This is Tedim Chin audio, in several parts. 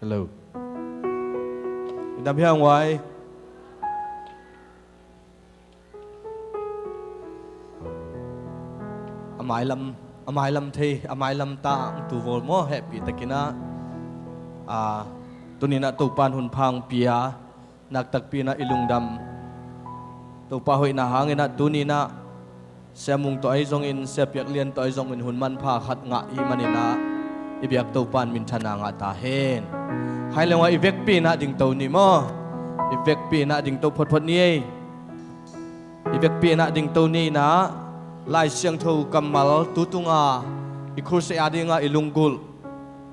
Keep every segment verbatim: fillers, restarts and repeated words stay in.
Hello. I dam hiang uai. A mailam, a mailam thei, a mailam ta ang tu vol maw, hehpih takin ah, a, tuninah Topan hun phang pia, naktakpi inah i lungdam. Topa hoihna hanginah tuninah Sia Mung tawh ahi zongin, Sia Piak Lian tawh ahi zongin hun manpha khat ngah i hih maninah i biak Topan minthanna ngah ta hen. Hai lengua i vekpi inah dingto ni maw? I vekpi inah dingto photphot ni ei. I vekpi inah dingto ni inah Lai Siangtho kammal tutunga i khulseh a dinga i lunggulh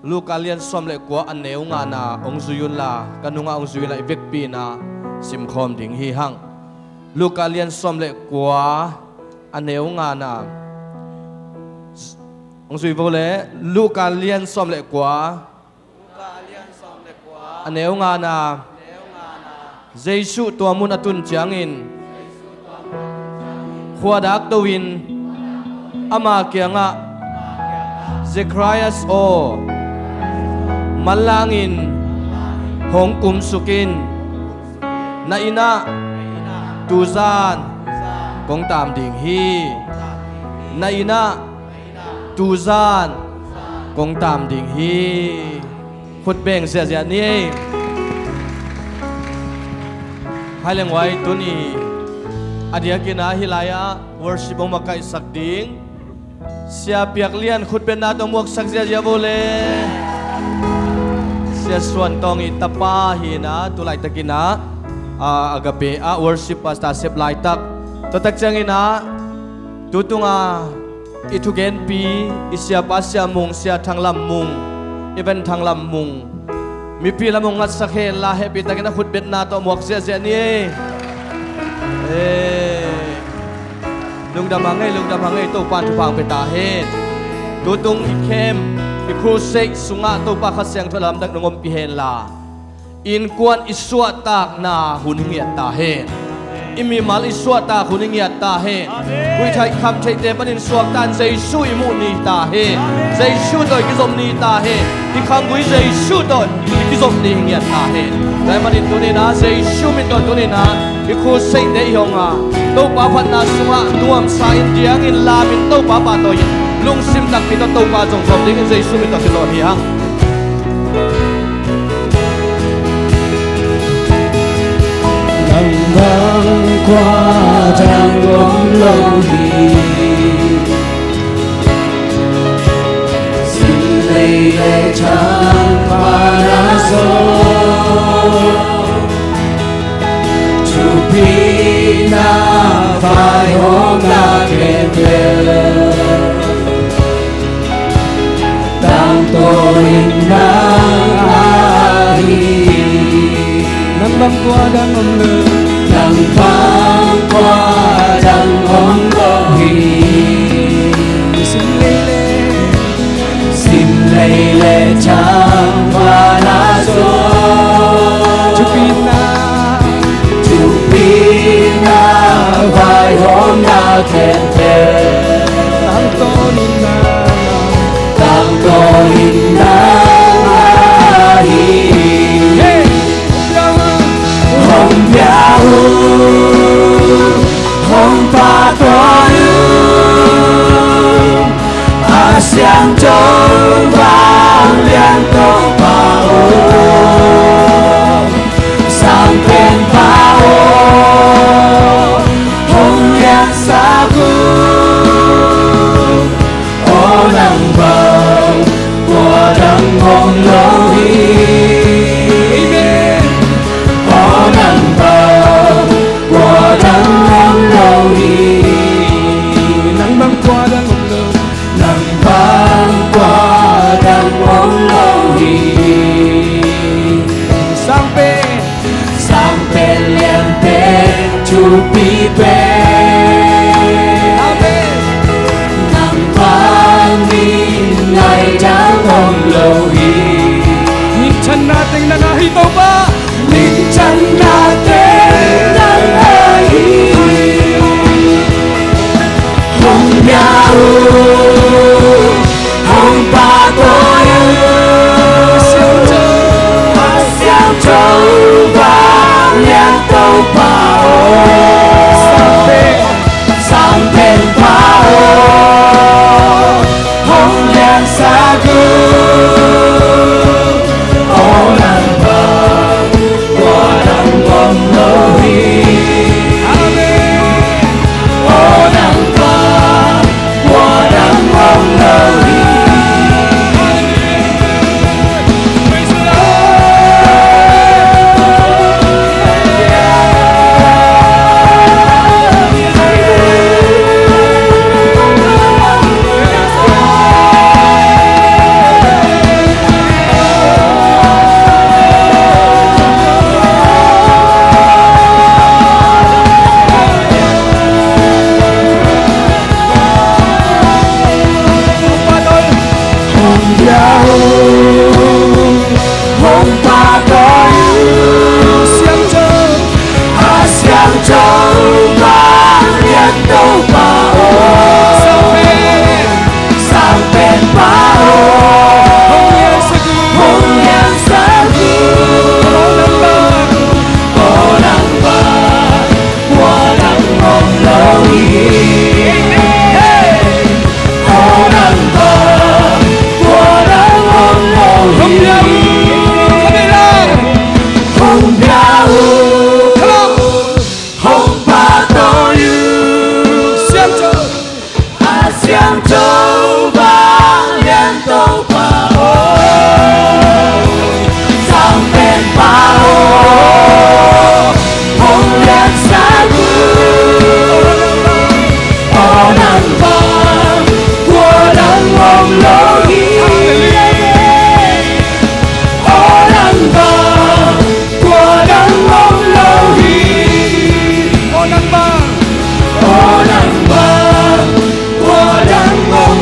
Luka lian sawm le kua a neu ngana hong zui unla, ka nungah hong zui unla i vekpi inah simkhawm ding hi hang. Luka lian sawm le kua a neu ngana hong zui vo le. Luka lian sawm le kua a neu ngana. Jesuh tua mun a tun ciangin khuadak to-in ama kiangah, Zecharias aw, manlangin hong kumsuk in. Na innah tuzan kong tam ding hi. Na innah tuzan kong tam ding hi. Khut beng ziahziah ni. Hai leng uai, tuni a diakin ah hih lai-ah worship hong makaihsak ding Sia Piak Lian khutbetna tawh muaksak ziahziah vo le. Sia Suan Tawng i tapa hi inah, tulaitakin ah, a, Agape ah worship pastor sep laitak. Tua tak ciangin ah, tutunga i thugenpi, i siapa Sia Mung, Sia Thang Lam Mung, Evan Thang Lam Mung, mipi lam hong ngatsak henla, hehpih takin a khutbetna tawh muak ziahziah ni. Eh, lungdam hang ei, lungdam hang ei, Topa in thupha hong pia ta hen. Tutung i camp, i crusade sungah Topa Kha Siangtho lamdang nong ompih henla, innkuan i suahtakna hun hi ngiat ta hen. I mimal i suahtak hun hi ngiat ta hen. Amen. Guihtheih khamtheihte panin suakta in Jesuh i muh ni ta hen. Amen. Jesuh tawh i kizom ni ta hen. I khanggui Jesuh tawh i kizom ni hi ngiat ta hen. Tua ahih manin tuni inah Jesuh min tawh tuni inah i crusade-te i hong a, Topa phatna sungah nuamsa in, diangin, lamin, Topa pahtawi-in, lungsim takpi tawh Topa zong zom dingin Jesuh min tawh kizom hi hang. Nang bang kua dang om lo hi. Sim lei le thang pan a zaw, thupina vaihawmna khempeuh tangtawn in nang ahi. Nang bang kua dang om lo. Nang bang kua dang om lo hi. Sim lei le, sim lei le thang pan a zaw, thupina, thupina vaihawmna khempeuh tangtawn in nang, tangtawn in nang ahi. Hey! Hong pia un, hong pahtawi un, a siangtho vanglian Topa aw, Sang Penpa aw, hong liansak un. Aw, nang bang kua dang om lo hi. Amen. Aw, nang bang kua dang om lo hi. Nang bang kua dang om lo. Nang bang kua dang om lo hi. Sang Pen, Sang Pen, Lian Pen, Thupi Pen. Amen. Nang bang min ngaih dang om lo hi. Minthanna teng nang ahi Topa. Minthanna teng nang ahi. Hong pia un, hong pahtawi un, Lian Topa, Lian Topa aw, Sang Penpa aw, hong liansak un. Aw Nangmah, kua dang om lo hi. Aw Nangmah, kua dang om lo hi. Aw Nangmah, aw Nangmah, kua dang om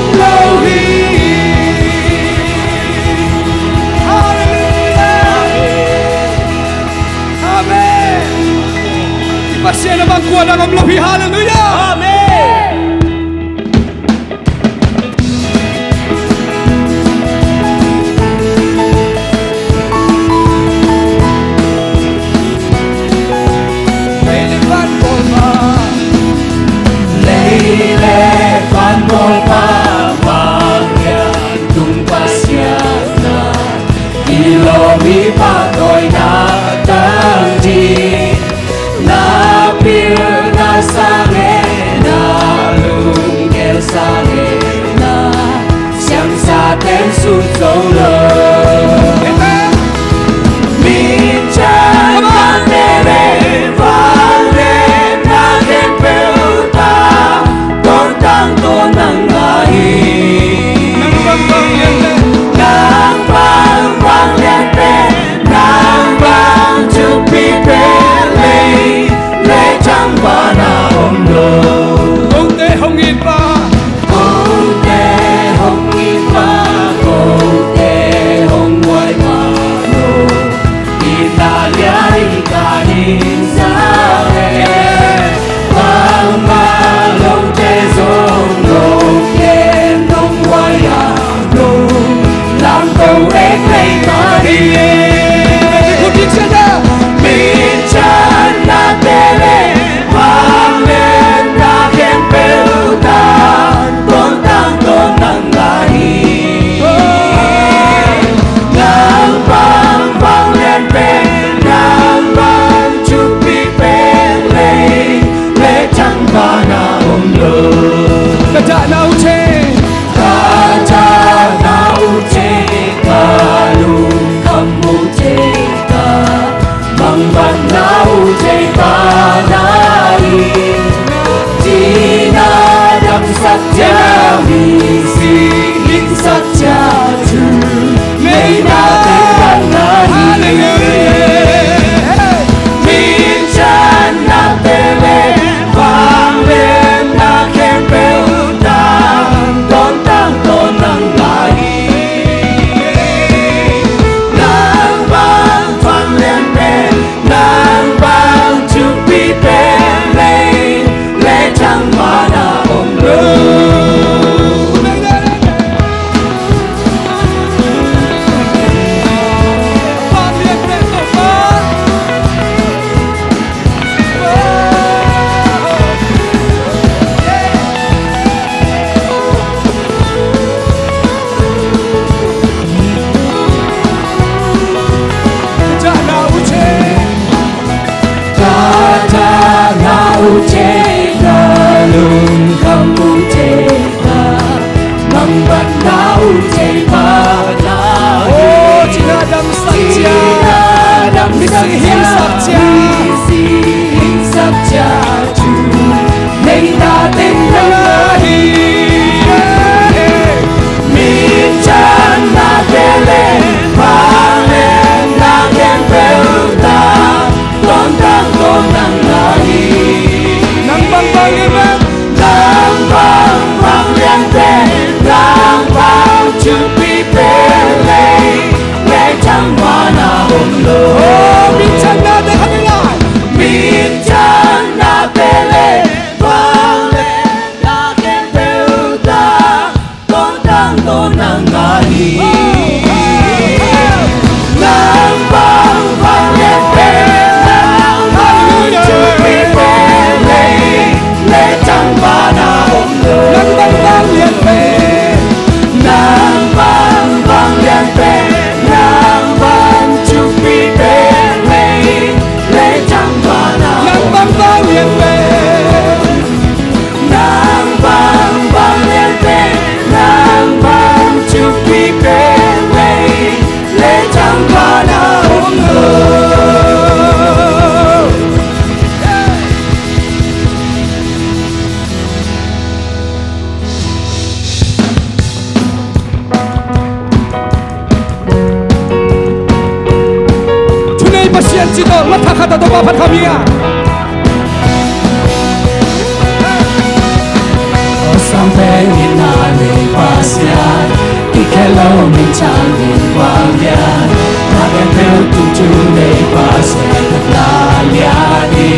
Ci tawh la thak khat tawh Topa phat kham hi a. A sangpen in a nei Pasian, kikhel lo min thang in vanglian, na khempeuh tungthu nei Pasian, na lian hi.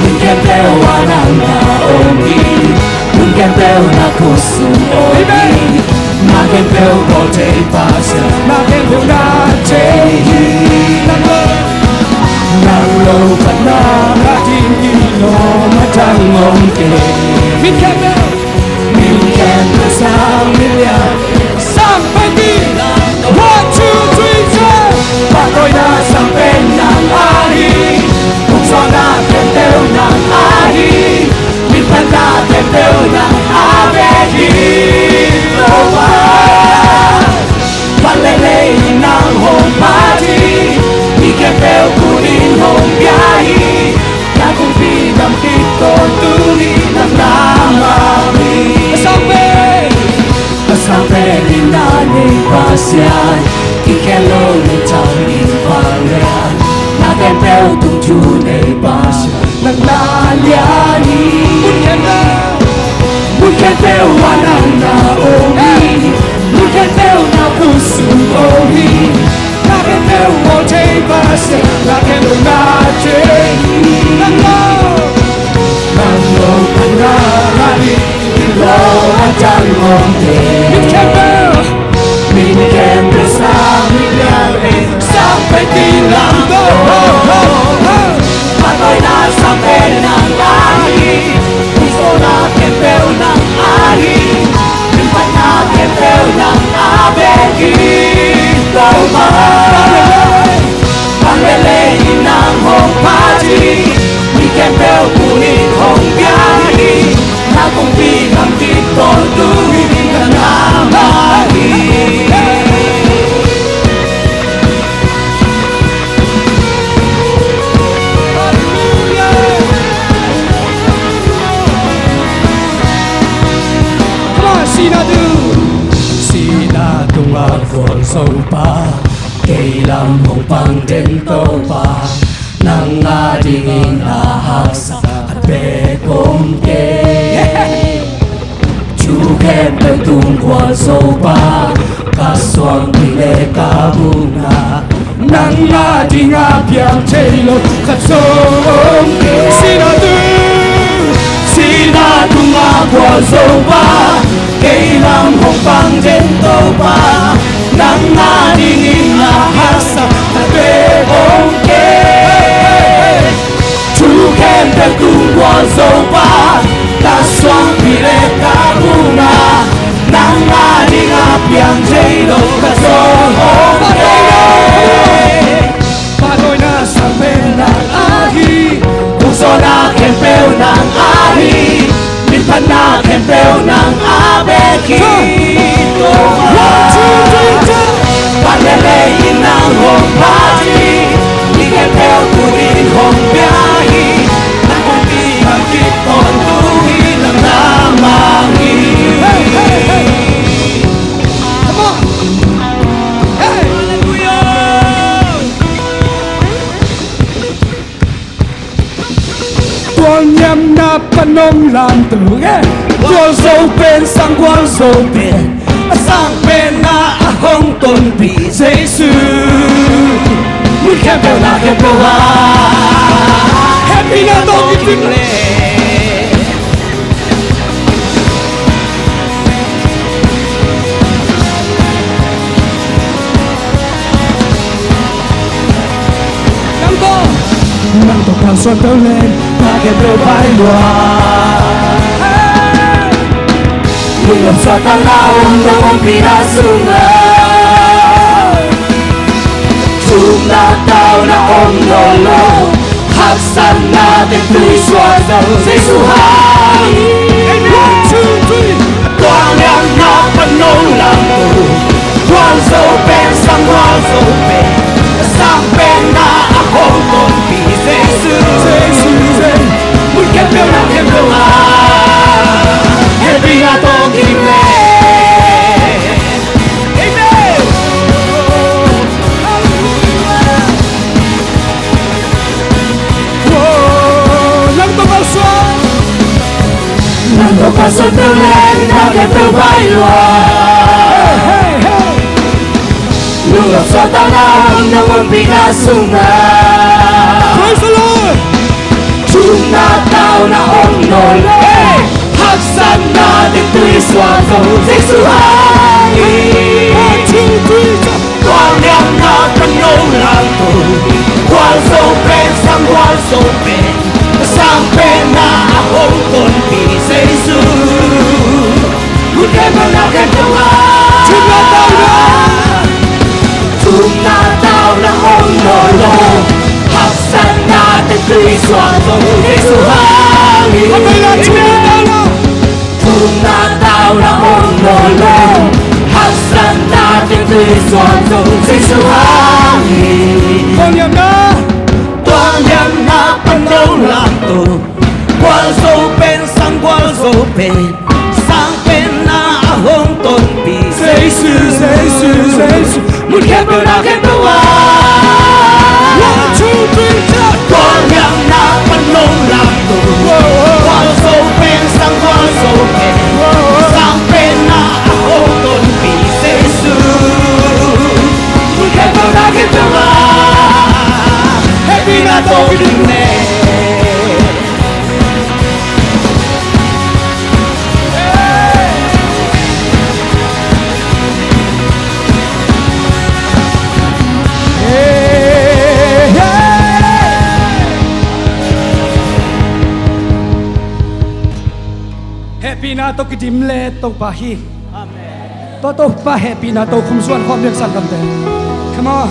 Min khempeuh ah nang na om hi. Mun khempeuh na khutsung om hi. Na khempeuh bawl thei Pasian, na khempeuh na thei hi. Nang lo, nang lo pan na ngah ding i lawm a dang om kei. Min khempeuh, min khempeuh sang min lian, sang pen ding. One, two, three, four. Pahtawina sang pen nang ahi. Pukzawhna khempeuh nang ahi. Min phatna khempeuh nang a bek hi. Topa, van le lei in nang hong phat hi. Mi khempeuh kun in hong pia hi. Na kumpi gam khit tawntung in nang na mang hi. A sangpen, a sangpen in a nei Pasian, kikhel lo min thang in vanglian, na khempeuh tungthu nei Pasian, nang na lian hi. Mun khempeuh, mun khempeuh ah nang na om hi. Mun khempeuh na khutsung om hi. Na khempeuh bawl thei Pasian, na khempeuh na thei hi. Nang lo, nang lo pan na ngah ding i lawm a dang om kei. Min khempeuh, min khempeuh sang min lian, sang pen ding lam. Pahtawina sang pen nang ahi. Pukzawhna khempeuh nang ahi. Min phatna khempeuh nang a bek hi. Topa, van le lei in nang hong phat hi. Mi khempeuh kun in hong pia hi. Na kumpi gam khit tawntung in nang na mang hi. Halleluia. Come on, sihna tung, sihna tungah gualzo pa, kei lam hong pang den Topa, nang adingin a haksa khat bek om kei. Thu khempeuh tung gualzo pa, ka suangpi le ka buna, nang adinga piang thei lo khat zong om kei. Sihna tung, sihna tungah gualzo pa, kei lam hong pang den Topa, nang adingin a haksa khat bek om kei. Thu khempeuh tung gualzo pa, ka suangpi le ka buna, nang adinga piang thei lo khat zong om kei. Pahtawina sang pen nang ahi. Pukzawhna khempeuh nang ahi. Min phatna khempeuh nang a bek hi. One, two, three, four. Van le lei in nang hong phat hi. Mi khempeuh kun in hong pia hi. Na kumpi gam khit tawntung in nang na mang hi. Hey, hey, hey. Come on. Hey. Hallelujah. Gualniamna pan hong lamto e. Gualzo pen sang gualzo pen, a sangpenna a hong tonpih Jesu. Mun khempeuh na khempeuh ah hehpihna tawh kidim le. Nang tawh, nang tawh kalsuan peuh leng, na khempeuh vai lua. Lungnop suahtakna om lo ompihna sungah, thumna tauna om nawn lo. Haksatna teng tui suak zo Jesu hang hi. One, two, three. Gualniamna pan hong lamto, gualzo pen sang gualzo pen, a sangpenna a hong tonpih Jesu. Jesu, Jesu. Mun khempeuh na khempeuh ah hehpihna tawh kidim le. Amen. Suan tung leh na khempeuh baih lua. Lunglawh suahtakna om nong ompihna sungah. Praise the Lord. Thumna tauna om nawn lo. Haksatna teng tui suan zong Jesu hang hi. One, two, three, four. Tua liamna pan nong lamto. Gualzo pen sang gualzo pen, sangpenna a hong tonpih Jesu. Mun khempeuh na khempeuh ah. Thumna tauna. Thumna tauna om nawn lo. Haksatna teng tui suan zong Jesu hang hi. Amen. Thumna tauna. Thumna tauna om nawn lo. Haksatna teng tui suan zong Jesu hang hi. Tuangliamna. Tuangliamna pan nong lamto. Gualzo pen sang gualzo pen, sangpenna a hong tonpih Jesu, Jesu, Jesu. Mun khempeuh na khempeuh ah. One, two, three, four. Tuangliamna pan nong lamto. Gualzo pen sang gualzo pen, sangpenna a hong tonpih Jesu. Mun khempeuh na khempeuh ah. Hehpihna tawh kidim leh. Hehpihna tawh kidim leh Topa hi. Amen. Tua Topa hehpihna tawh khumsuan khawm ding sanggamte. Come on.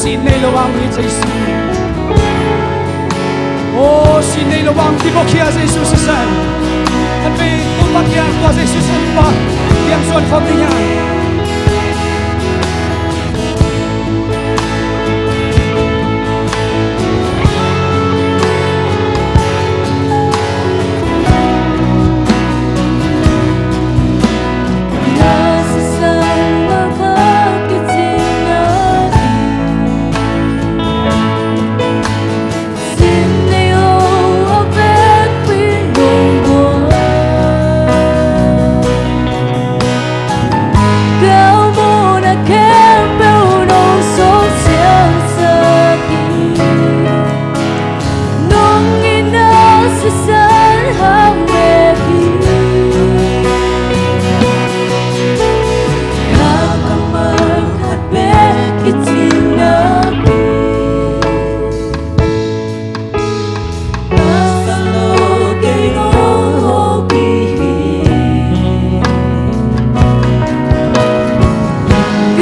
Sin nei lo a hong it Jesu. Aw, sin nei lo a hong kibawkhia Jesu sisan. Khatvei Topa kiang tua Jesu sisan pa kiang suan khawm ding hi.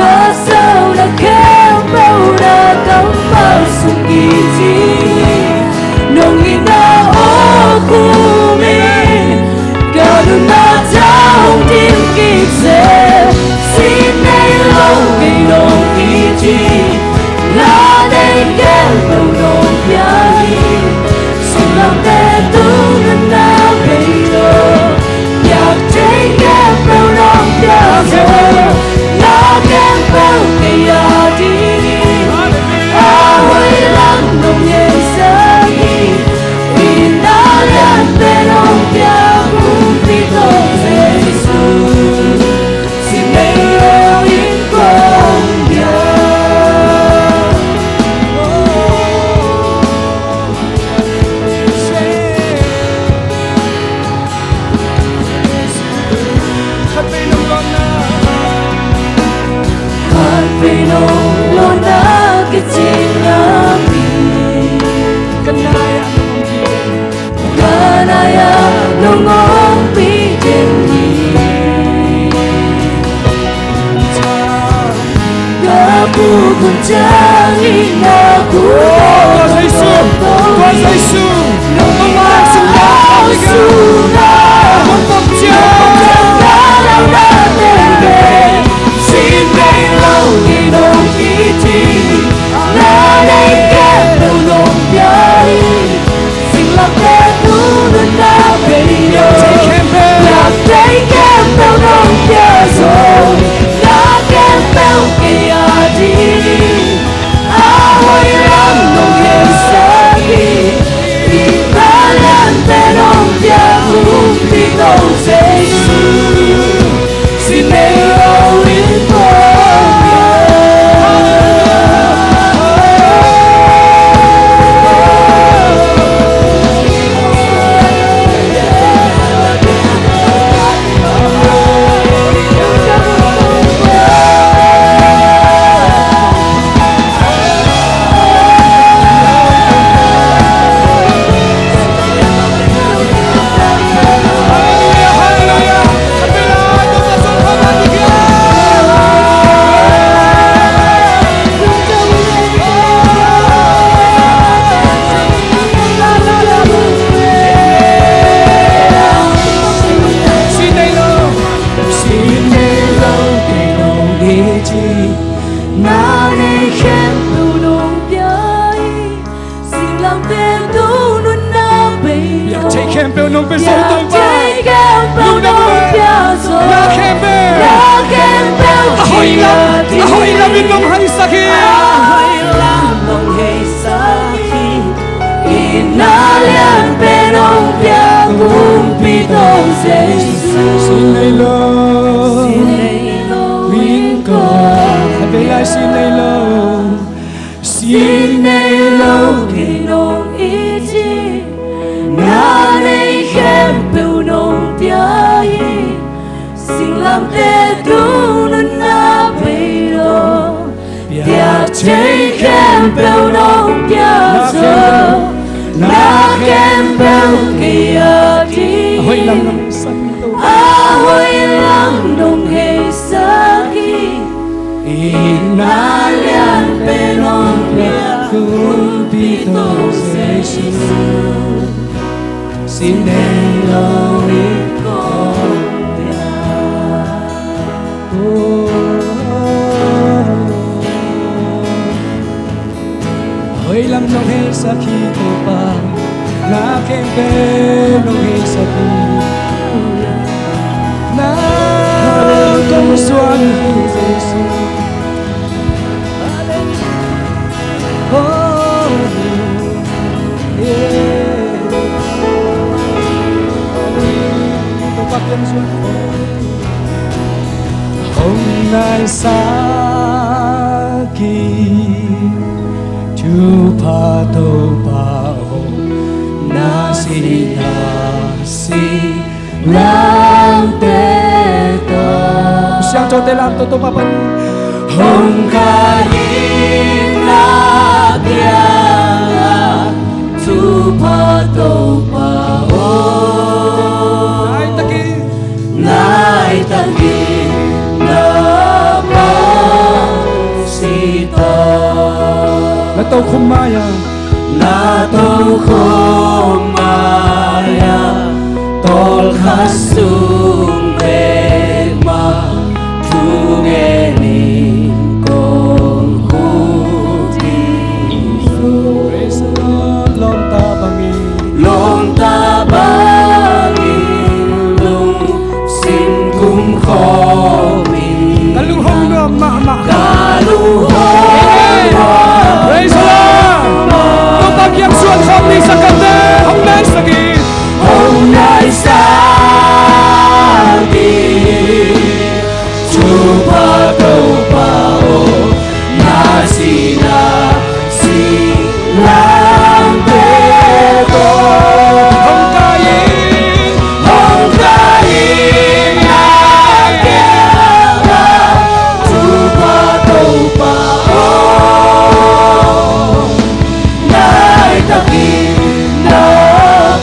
Ka sauna khempeuh na kammal sung kici, nong itna aw kum in ka nunna tawh hong dim kik seh. Sin nei lo kei nong kici, na nei khempeuh nong pia hi. Singlamteh tung nunna bei lo, piak thei khempeuh nong pia zo. Na khempeuh kei a ding hi, a hoih lam nong ngen sa hi. Itna lian pen hong pia kumpi tawh Jesu. Khatvei nong lawhna kicing a mi. Ka nai-ah nong om ding. Ka nai-ah nong ompih ding hi. Ka pu kum ciangin na kum. Tua Jesu, tua Jesu. Nong lau sungah, nong lau sungah. Nong pom ciang, nong pom ciang, ka lau na teng teng. Sin nei lo kei nong kici, na nei khempeuh nong pia hi. Singlamteh tung nunna Khempeuh nong pia zo Topa. Lungdam leh. Na khempeuh. Na khempeuh. A hoih lam, a hoih lam in nong haisak hi. A hoih lam nong haisak hi. I na lian pen nong pia Kumpi Topa Jesu. Sin nei lo. Sin nei lo. Win ko. A bei lai sin nei lo. Sin nei lo kei nong it hi, na nei khempeuh nong pia hi, singlamteh tung nunna bei lo, piak thei khempeuh nong pia zo, na khempeuh kei a ding. A hoih lam nong haisak hi Topa. A hoih lam nong haisak hi. I na lian pen nong pia Kumpi Topa Jesu. Sin nei lo in kong pia. Oh, oh, oh. Hoih lam nong haisak hi Topa, na khempeuh nong haisak hi. Na kong suan hi Jesu. Oh, yeah. Topa kiang suan. Hong naisak hi. Thupha Topa aw, na sihna singlamteh tawh. Siangthote lam tawh Topa pan. Hong kai in na kiangah, Thupha Topa aw. Nai takin. Nai takin na pasi tawh. Na tokhom mai-ah. Na tokhom mai-ah, tawlkhat sung bek mah thungen in kong khut ding. Praise the Lord. Lawmta bangin. Lawmta bangin lungsim kumkhawm in. Ka lung hong nuam mahmah. Ka lung hong nuam. Praise the Lord. Topa kiang suan khawm ding, sanggamte, hong naisak in. Hong naisak in. Thupha Topa aw, na sihna singlamteh tawh. Hong kai in, hong kai in na kiangah, Thupha Topa aw. Nai takin na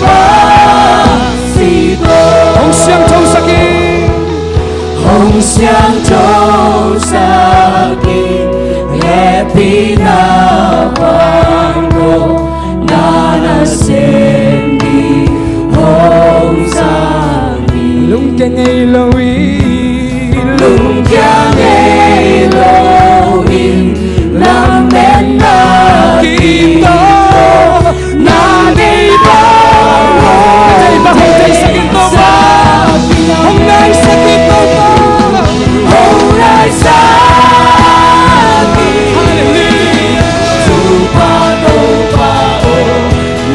pasi tawh. Hong siangthosak in. Hong siangthosak in. Hehpihna vangbawl na nasem ding hong zang in. Lungkia ngei lo in. Lungkia ngei lo in. Lametna kip tawh na deih bang, na deih bang hong deihsak in Topa. Hong naisak in Topa. Hong naisak in. Halleluiah. Thupha Topa aw,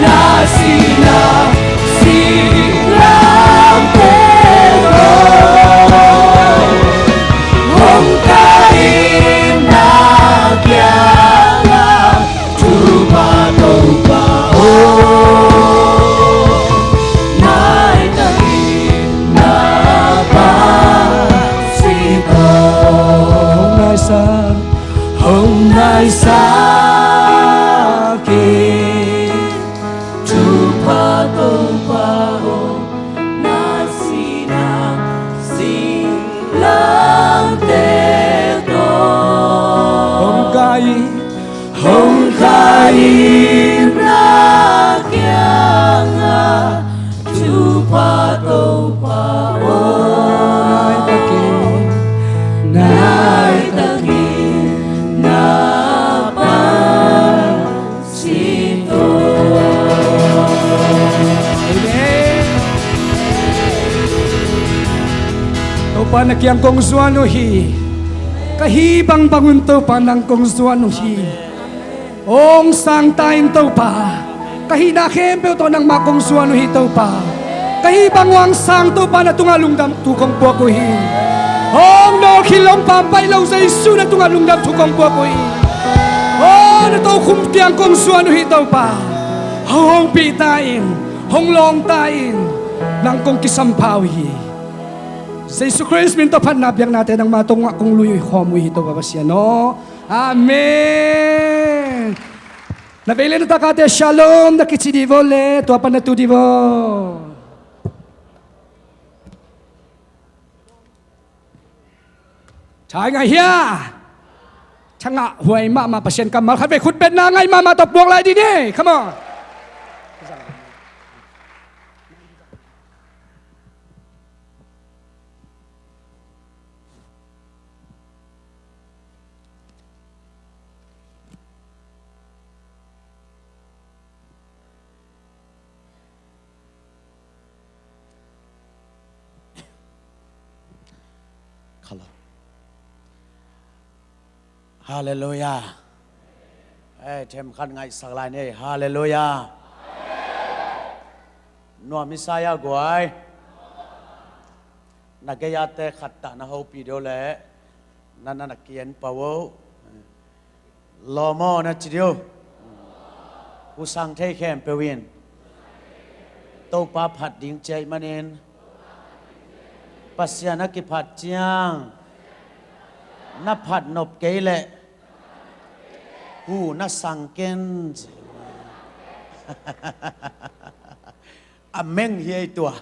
na sihna singlamteh tawh. Pa, na kiang kong zuan uh hi. Ka hih bangbang un Topa, nang kong zuan uh hi. Hong sang ta in Topa. Ka hihna khempeuh tawh nangmah kong zuan uh hi Topa. Ka hih bang uh hong sang Topa, na tungah lungdam thu kong puak uh hi. Hong nawlkhin lo, hong pampaih lo Jesu, na tungah lungdam thu kong puak uh hi. Oh, na tokhom kiang kong zuan uh hi Topa. Hong hopih ta in, hong lawng ta in, nang kong kisampha uh hi. Jesu Khrist min tawh phatna biaknate nangma tungah kong lui uh hi, khawm uh hi Topa Pasian aw. Amen. Na vei le na takate shalom na kici dih vawh le, tua pan na tu dih vawh. Thai ngai hia? Thangah huai mahmah, Pasian kammal khat vei khut betna ngai mahmah tawh puak lai dih ni. Come on. Kha lo. Halleluia. Ei, themkhat ngaihsak lai ni. Halleluia. Nuam i sa hia guai. Na gei-ate khat tah na hopih dih uh leh, na, na, na ki-en pah uh. Lawm aw na ci dih uh. Husang thei khempeuh in Topa phat ding ci ahih manin, Pasian a kiphat ciang na phat nop kei leh hu na sang ken ci. A meng hi ei tua.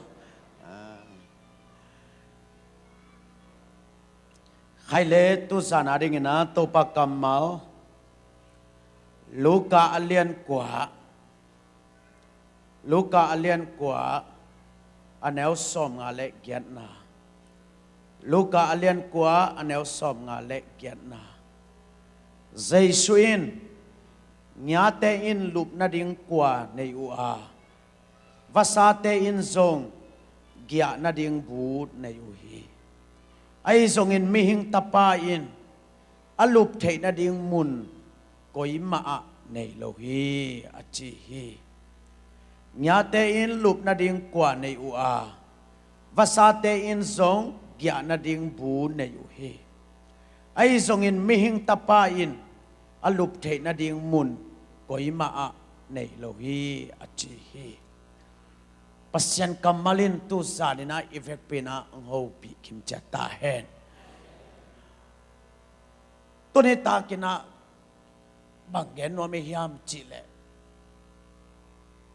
Khaile, tuzan a dingin a Topa kammal, Luka a lian kua, Luka a lian kua, a neu sawmnga le giatna. Luka a lian kua, a neu sawmnga le giatna. Jesu in, ngiate in lup nading kua nei uh a, vasate in zong giah nading bu nei uh hi. Ahi zongin Mihing Tapa in a lup theih nading mun koimah ah nei lo hi, a ci hi. Ngiate in lup nading kua nei uh a, vasate in zong giah nading bu nei uh hi. Ahi zongin Mihing Tapa in a lup theih nading mun koimah ah nei lo hi, a ci hi. Pasian kammal in tuzan in a i vekpi in a hong hopih kimciat ta hen. Tuni takin a bang gen nuam i hiam cih leh,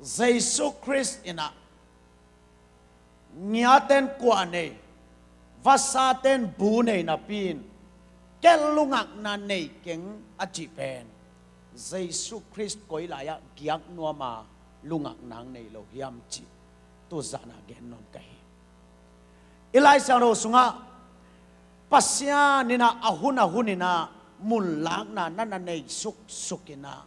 Jesu Khrist in a ngiaten kua nei, vasaten bu nei napi in, ken lungakna nei keng a cih pen, Jesu Khrist koi lai-ah giak nuam a lungakna hong nei lo hiam cih tuzan a gen nuam ka hi. I Lai Siangtho sungah Pasian in a, a hun a hun in a mun lakna na na nei suksuk in a,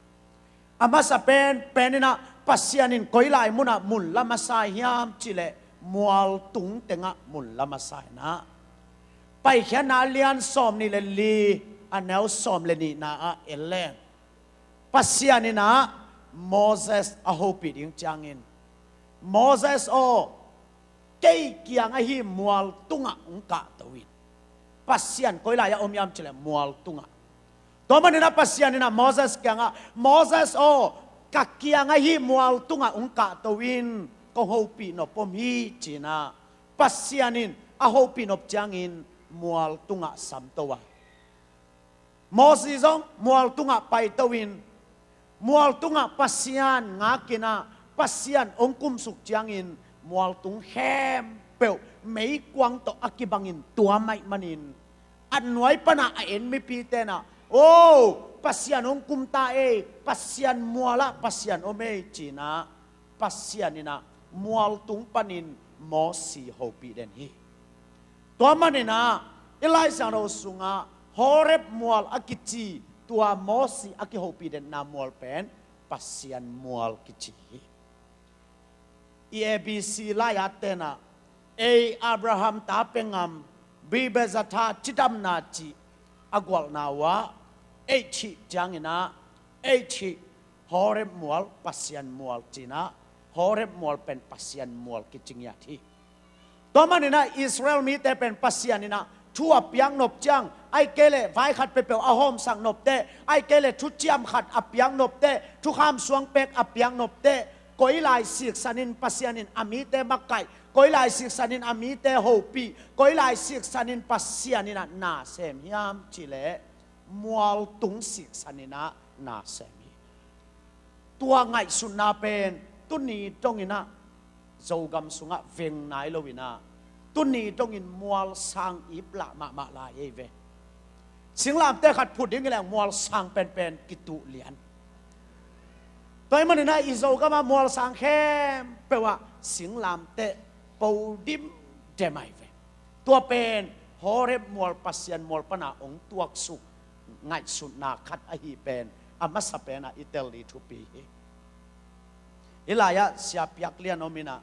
a masa pen pen in a Pasian in koi lai munah mun la masa hiam cih leh mualtung tengah mun la masa in a, Paikhiatna a lian sawmnih le li, a neu sawm le nihna ah en leng, Pasian in a Moses a hopih ding ciangin, Moses aw, kei kiang ahi mualtungah hong kahto in. Pasian koi lai-ah om hiam cih leh mualtungah. Tua manin a Pasian in a Moses kiangah, Moses aw, ka kiang ahi mualtungah hong kahto in, kong hopih nop om hi ci in a, Pasian in a hopih nop ciangin mualtungah samto a. Moses zong mualtungah paito in, mualtungah Pasian ngak in a, Pasian hong kumsuk ciangin mualtung khempeuh meikuang tawh a kibangin tuam ahih manin, a nuai pan a a en mipite in a, "O, Pasian hong kum ta ei, Pasian mual ah Pasian om ei," ci in a, Pasian in a mualtung panin Mosi hopih den hi. Tua manin a, i Lai Siangtho sungah Horeb mual a kici, tua Mosi a kihopih denna mual pen Pasian mual kici hi. I A B C lai-atte in a, ei Abraham ta pengam, Bibezatha cidamna cih a gualhna uh ah, eithih cianginah, eithih Horeb mual, Pasian mual cinah, Horeb mual pen Pasian mual kici ngiat hi. Tua maninah Israel mite pen Pasian inah thu a piak nop ciang, ai kei leh vai khat peuhpeuh a hawmsak nop teh, ai kei leh thuciam khat a piak nop teh, thukham suang pek a piak nop teh, koi lai siksanin Pasian in a mite makaih, koi lai siksanin a mite hopih, koi lai siksanin Pasian inah na sem hiam cihleh, mualtung siksaninah na sem hi. Tua ngaihsutna pen tuni donginah Zogam sungah veng nai loinah, tuni dongin mualsang iplah mahmah lai ei ve. Singlamteh khat phut ding hileh mualsang penpen kituh lian. Tua ahih maninah i Zogamah mualsang khempeuh ah singlamteh po dimdem ai ve. Tua pen Horeb mual, Pasian mual pana hong tuaksuk ngaihsutna khat ahi pen a masa penah i tel ding thupi hi. Hih lai-ah Sia Piak Lian om inah,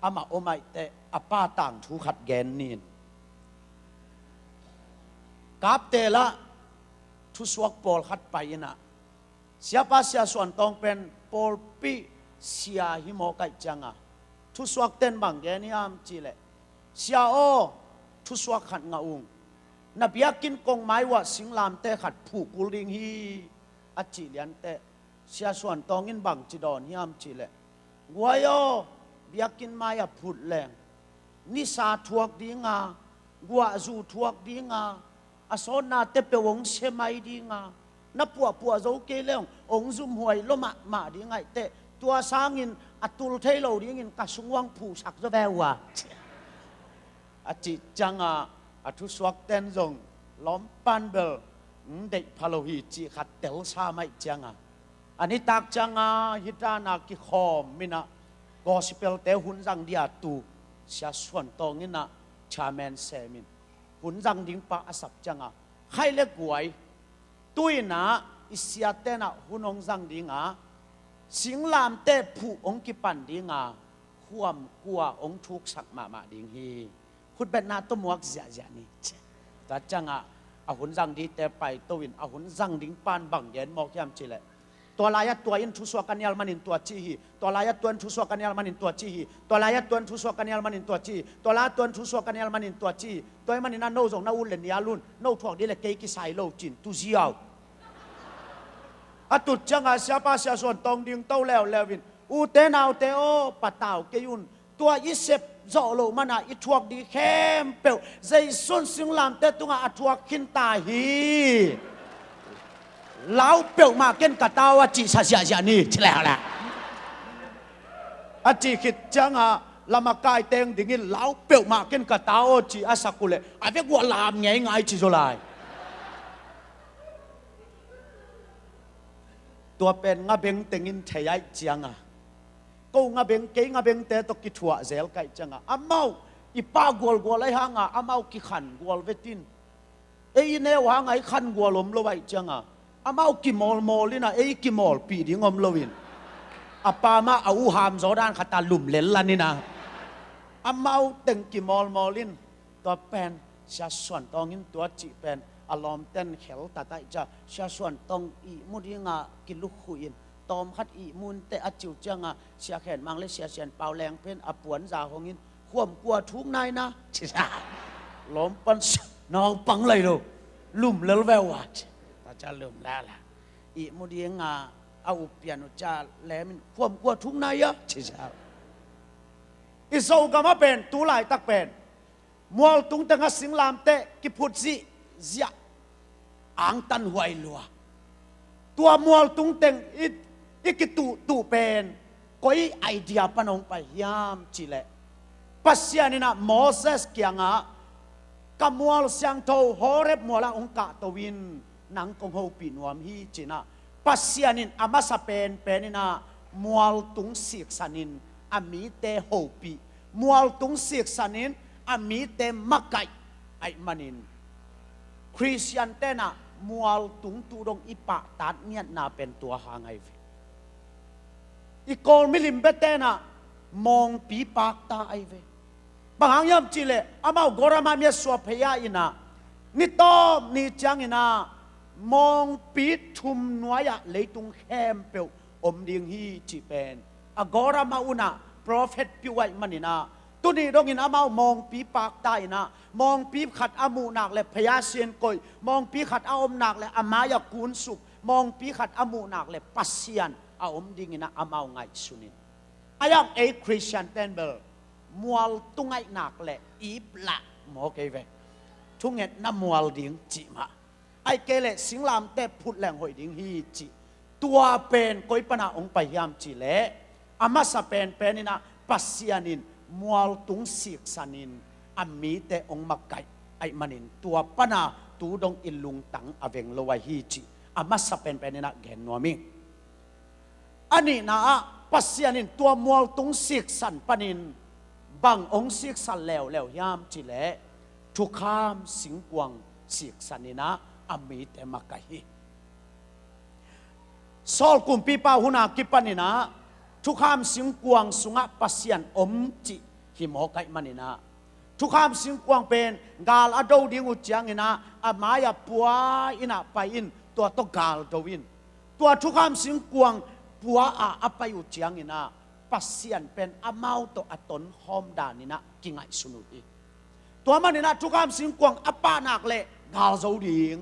amah om aih teh a pa tangthu khat gen nin. Kaptelah thusuak pawlkhat pai inah, Siapa Sia Suan Tawng pen pawlpi sia hi mawk aih cianga, thusuak ten bang gen hiam cihleh, Sia aw, thusuak khat ngah ung. Na biakinn kongmai uah singlamteh khat phuh kul ding hi, a cih lianteh Sia Suan Tawng in bangci dawn hiam cihleh, guai aw, biakinn mai-ah phut leng nisa thuak dinga, guahzu thuak dinga, a sawtnate peuh hong sia mai dinga, na puahpuah zo kei leng hong zumhuai lua mahmah ding aih teh, tua sangin a tul thei lo dingin ka sung uah phuhsak zaw ve uh a, a cih cianga, a thusuak ten zong lawmpan bel hong deih pha lo hi cih khat telsa maih cianga, a nitak cianga hih dana kikhawm inah gospel-te hun zang dia tu Sia Suan Tawng inah chairman semin hun zang ding pa a sap cianga, khai le guai, tu inah i siate inah hun hong zang dinga, singlamteh phuh hong kipan dinga, khuam kua hong thuksak mahmah ding hi. Khutbetna tawh muak ziahziah ni. Tua ciangah a hun zang dingte paito in, a hun zang ding pan bang gen mawk hiam cihleh, tua lai-ah tua in thusuak a nial manin tua ci hi. Tua lai-ah tua in thusuak a nial manin tua ci hi. Tua lai-ah tua in thusuak a nial manin tua ci hi. Tua lai-ah tua in thusuak a nial manin tua ci hi. Tua ahih maninah no zong na ut le nial un, no thuak ding le kei kisai lo cin tu ziau. A tut ciangah Siapa Sia Suan Tawng ding to leuleu in, ute naute aw, patau kei un. Tua i sep zawh loh manah i thuak ding khempeuh Jesu in singlamteh tungah a thuak khin ta hi. Lau peuhmah ken ka ta aw a cihsa ziahziah ni, ci leuleu. A cih khit ciangah lamakai teng dingin lau peuhmah ken ka ta aw ci a sak uhleh a vek uah lam ngeingai ci zaw lai. Tua pen ngabeng tengin thei aih cianga, ko ngabeng, kei ngabengte tawh kithuah zel ka hih cianga, amau i pah gualgual aih hanga amau kikhan gual vetin, ei i neu hanga i khan gual om lo aih cianga, amau kimawlmawl inah ei kimawlpih ding om loin, a pa mah a uham zaw dan khata lumlel lan inah, amau teng kimawlmawl in, tua pen Sia Suan Tawng in tua cih pen a lawmten kheltat aih cia, Sia Suan Tawng ihmu dinga kilukhuh in, tawmkhat ihmu inteh a ci uh cianga, Sia Khen Mang le Sia Sian Pau Leng pen a puanza hongin, khuam kua thuk nai na, ci sa. Lawmpan sa, naupang lai lo, lumlel ve uh a, ci. Tua cia lumlel a, ihmu dinga a uppian uh cia lemin, khuam kua thuk nai a, ci sa. I Zogamah pen tu laitak pen mualtung tengah singlamteh kiphut zihziah, angtan huai lua. Tua mualtung teng i, i kituhtuh pen koi idea pan hong pai hiam cihleh, Pasian inah Moses kiangah, ka mual siangtho Horeb mualah hong kahto in, nang kong hopih nuam hi, cinah, Pasian in a masa penpen inah mualtung siksanin a mite hopih, mualtung siksanin a mite makaih ahih manin, Khristian tenah mualtung tu dong i pahtat ngiatna pen tua hang ahi ve. I Kawl milim bia tenah mawngpi pakta ahi ve. Bang hang hiam cihleh amau Gog Magog suah phei-a inah, ni tawp ni cianginah mawngpi thum nuai-ah leitung khempeuh om ding hi cih pen a Gog Magog unah prophet piu ahih maninah, tuni dongin amau mawngpi pakta inah, mawngpi khat a muhnak le phei-a sin koih, mawngpi khat a omnak le a mai-ah kunsuk, mawngpi khat a muhnak le Pasian a om dinginah amau ngaihsunin. A iang ei Khristian ten bel mualtung ahihnak le iplah maw kei ve. Thungetna mual ding cih mah. Ahih kei leh singlamteh phut leng hoih ding hi cih. Tua pen koi pana hong pai hiam cihleh, a masa penpen inah Pasian in mualtung siksanin a mite hong makaih ahih manin, tua pana tu dong i lungtang a veng lo ahi cih a masa penpen inah gen nuam ing. A nihna ah Pasian in tua mualtung siksan panin bang hong siksan leuleu hiam cihleh, thukham singkuang siksan inah a mite makaih hi. Saul kumpipa hunah kipaninah thukham singkuang sungah Pasian om cih hi mawk ahih maninah, thukham singkuang pen gal a do ding uh cianginah a mai-ah pua inah pai in, tua tawh gal do in. Tua thukham singkuang pua-ah a pai uh cianginah Pasian pen amau tawh a tonkhawm daninah kingaihsun uh hi. Tua maninah thukham singkuang a pahnak le gal zo ding,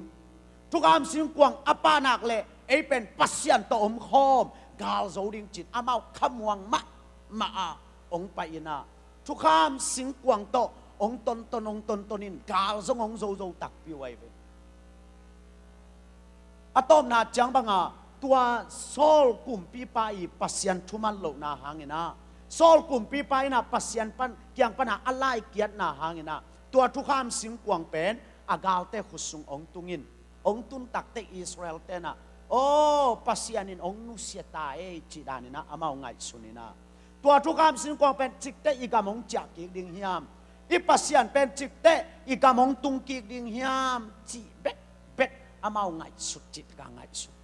thukham singkuang a pahnak le ei pen Pasian tawh omkhawm, gal zo ding cin amau khamuang mahmah a hong pai inah, thukham singkuang tawh hong tonton, hong tonton in gal zong hong zozo takpi uh ahi ve. A tawpna ciang banga tua Saul kumpipa i Pasian thuman lohna hanginah, Saul kumpipa inah Pasian pan, kiang pana a laikiatna hanginah tua thukham singkuang pen a galte khut sung hong tungin, hong tun takteh Israel tenah, "Aw, Pasian in hong nusia ta ei," cih daninah amau ngaihsun inah, "Tua thukham singkuang pen cikteh i gam hong ciah kik ding hiam? I Pasian pen cikteh i gam hong tung kik ding hiam?" cih bekbek amau ngaihsut cih ka ngaihsun.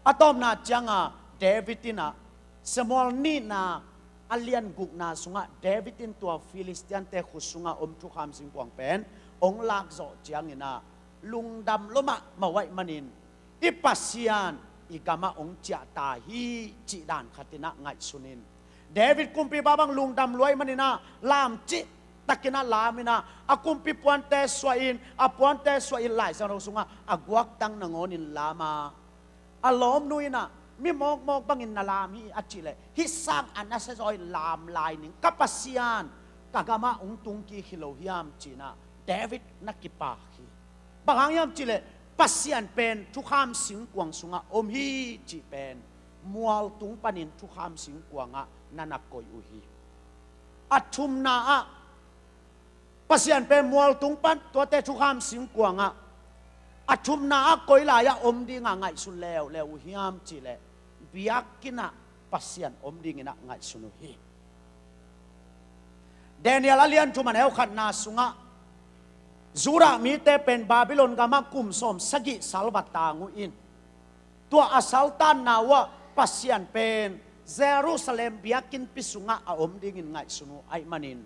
A tawpna cianga David inah, Samuel nihna a lian gukna sungah David in tua Filistiante khut sungah om thukham singkuang pen hong lakzawh cianginah lungdam lua mahmah uh ahih manin, "I Pasian i gamah hong ciah ta hi," cih dan khatinah ngaihsunin. David kumpipa bang lungdam lua ahih maninah lamcih takinah laminah, a kumpi puante suahin, a puante suahin Lai Siangtho sungah a guaktang nangawnin lama, a lawmnu inah, "Mi mawkmawk bangin na lam hi," a cihleh, "Hih sang a nasia zaw in lam lai ning, ka Pasian ka gamah hong tung kik hi lo hiam?" cinah David na kipak hi. Bang hang hiam cihleh Pasian pen thukham singkuang sungah om hi cih pen mualtung panin thukham singkuangah na na koih uh hi. A thumna ah Pasian pen mualtung pan tuate thukham singkuangah, a thumna ah koi lai-ah om dinga ngaihsun leuleu uh hiam cihleh, biakinnah Pasian om dinginah ngaihsun uh hi. Daniel a lian thum a neu khatna sungah Judah mite pen Babylon gamah kum sawm sagih salva tang uh in, tua a saltanna uhah Pasian pen Jerusalem biakinnpi sungah a om dingin ngaihsun uh ahih manin,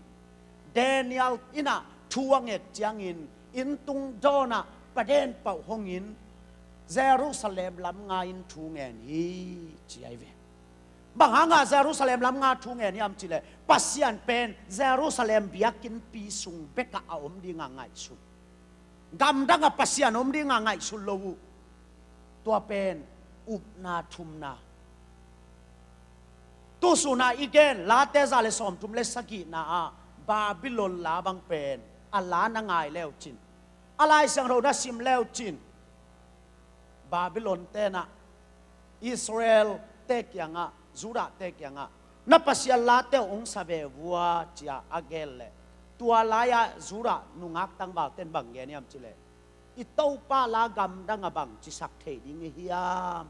Daniel innah thu a nget ciangin inntung dawnah paden pauh hongin Jerusalem lam nga-in thu ngen hi, ci ahi ve. Bang hanga Jerusalem lam nga thu ngen hiam cihleh, Pasian pen Jerusalem biakinnpi sung bekah a om dinga ngaihsun. Gamdangah Pasian om dinga ngaihsun lo uh. Tua pen upna thumna. Tusuna i gen Late za le sawmthum le sagihna ah Babylon la bang pen a la na ngai leucin, a Lai Siangtho na sim leucin, Babylon tenah Israel te kiangah, Judah te kiangah, "Na Pasian late uh hong sa ve vua," cia a gen leh, tua lai-ah Judah nungak tangval ten bang gen hiam cihleh, "I Topa la gamdangah bang cisak thei ding i hiam?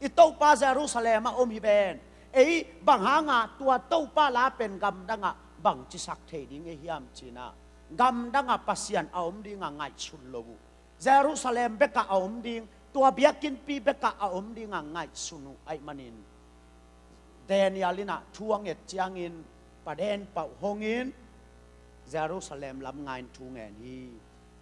I Topa Jerusalem ah om hi ven. Ei bang hanga tua Topa la pen gamdangah bang cisak thei ding i hiam?" cinah gamdangah Pasian a om dinga ngaihsun lo uh. Jerusalem bekah a om ding, tua biakinnpi bekah a om dinga ngaihsun uh ahih manin, Daniel innah thu a nget ciangin paden pauh hongin Jerusalem lam ngain thu ngen hi.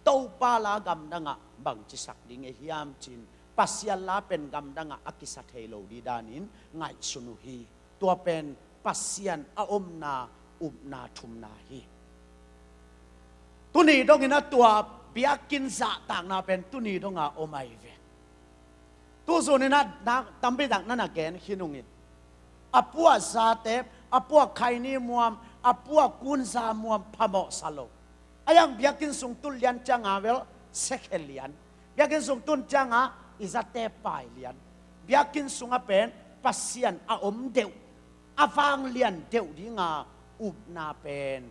Topa la gamdangah bangci sak ding e hiam cin, Pasian la pen gamdangah a kisa thei lo dih danin ngaihsun uh hi. Tua pen Pasian a omna upna thumna hi. Tuni dongin a tua biakinn zahtakna pen tuni donga om ahi ve. Tuzun in a tampi tak na na gen khin ung in, a puah zatep, a puah khaini muam, a puah kunza muam phamawh sa lo. A yang biakinn sung tun lian cianga vel sekhe lian, biakinn sung tun cianga i zatep pai lian. Biakinn sunga pen Pasian a om deuh, a vanglian deuh dinga upna pen,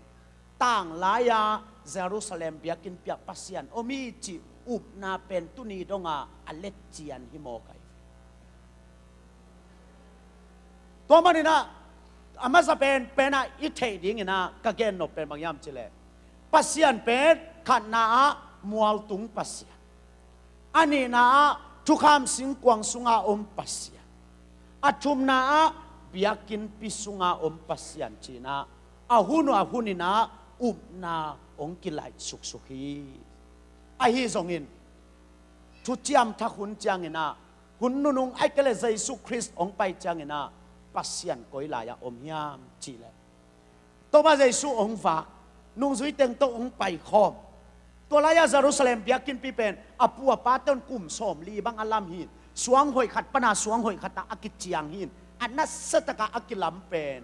tanglai-a Jerusalem biakinnpi ah Pasian om hi cih upna pen tuni donga a letcian hi mawk ahi. Tua maninah a masa penpenah i theih dinginah ka gennop pen bang hiam cileh, Pasian pen khatna ah mualtung Pasian, a nihna ah thukham singkuang sunga om Pasian, a thumna ah biakinnpi sunga om Pasian cinah a hun uh a huninah upna hong kilaih suksuk hi. Ahi zongin thuciam thak hun cianginah, hun nunung aike le Jesu Khrist hong pai cianginah Pasian koi lai-ah om hiam cihleh, Topa Jesu hong vak, nungzui teng tawh hong paikhawm. Tua lai-ah Jerusalem biakinnpi pen a pu a pa tawh kum sawmli bang a lam hin, suang hoih khat pana suang hoih khatah a kiciang hin, a nasatakah a kilam pen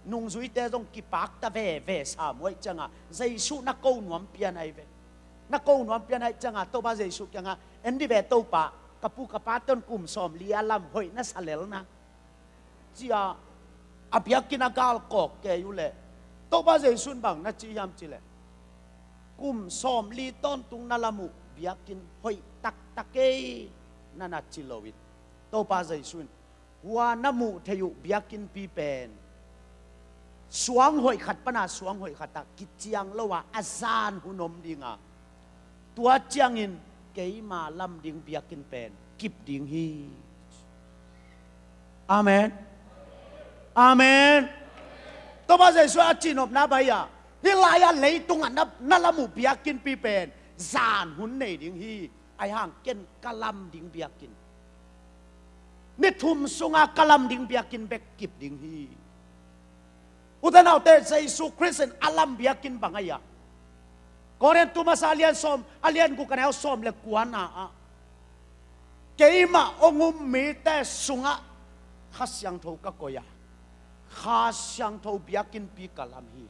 nungzuite zong kipakta veve sam uh aih cianga Jesu na ko nuam pian ahi ve. Na ko nuam pian aih cianga Topa Jesu kianga en dih ve Topa, ka pu ka pa tawh kum sawmli a lam hoih na sa lelna cia a biakinn a gal kawk kei uh leh, Topa Jesu in bang na ci hiam cileh, kum sawmli tawntung na lam uh biakinn hoih taktak kei na na ci loin, Topa Jesu in hua na muh theih uh biakinnpi pen suang hoih khat pana suang hoih khatah kiciang lo a a zan hun om dinga, tua ciangin keima lam ding biakinn pen kip ding hi. Amen. Amen. Topa Jesu a cihnopna bai-a, hih lai-a leitungah na, na lam uh biakinnpi pen zan hun nei ding hi. Aihang ken ka lam ding biakinn, ni thum sunga ka lam ding biakinn bek kip ding hi. Ute naute, Jesu Khrist in a lam biakinn bang ahi a, Korin tu masa a lian sawm, a lian guk a neu sawm le kuana ah, keimah hong um mite sungah Kha Siangtho ka koih a, Kha Siangtho biakinnpi ka lam hi.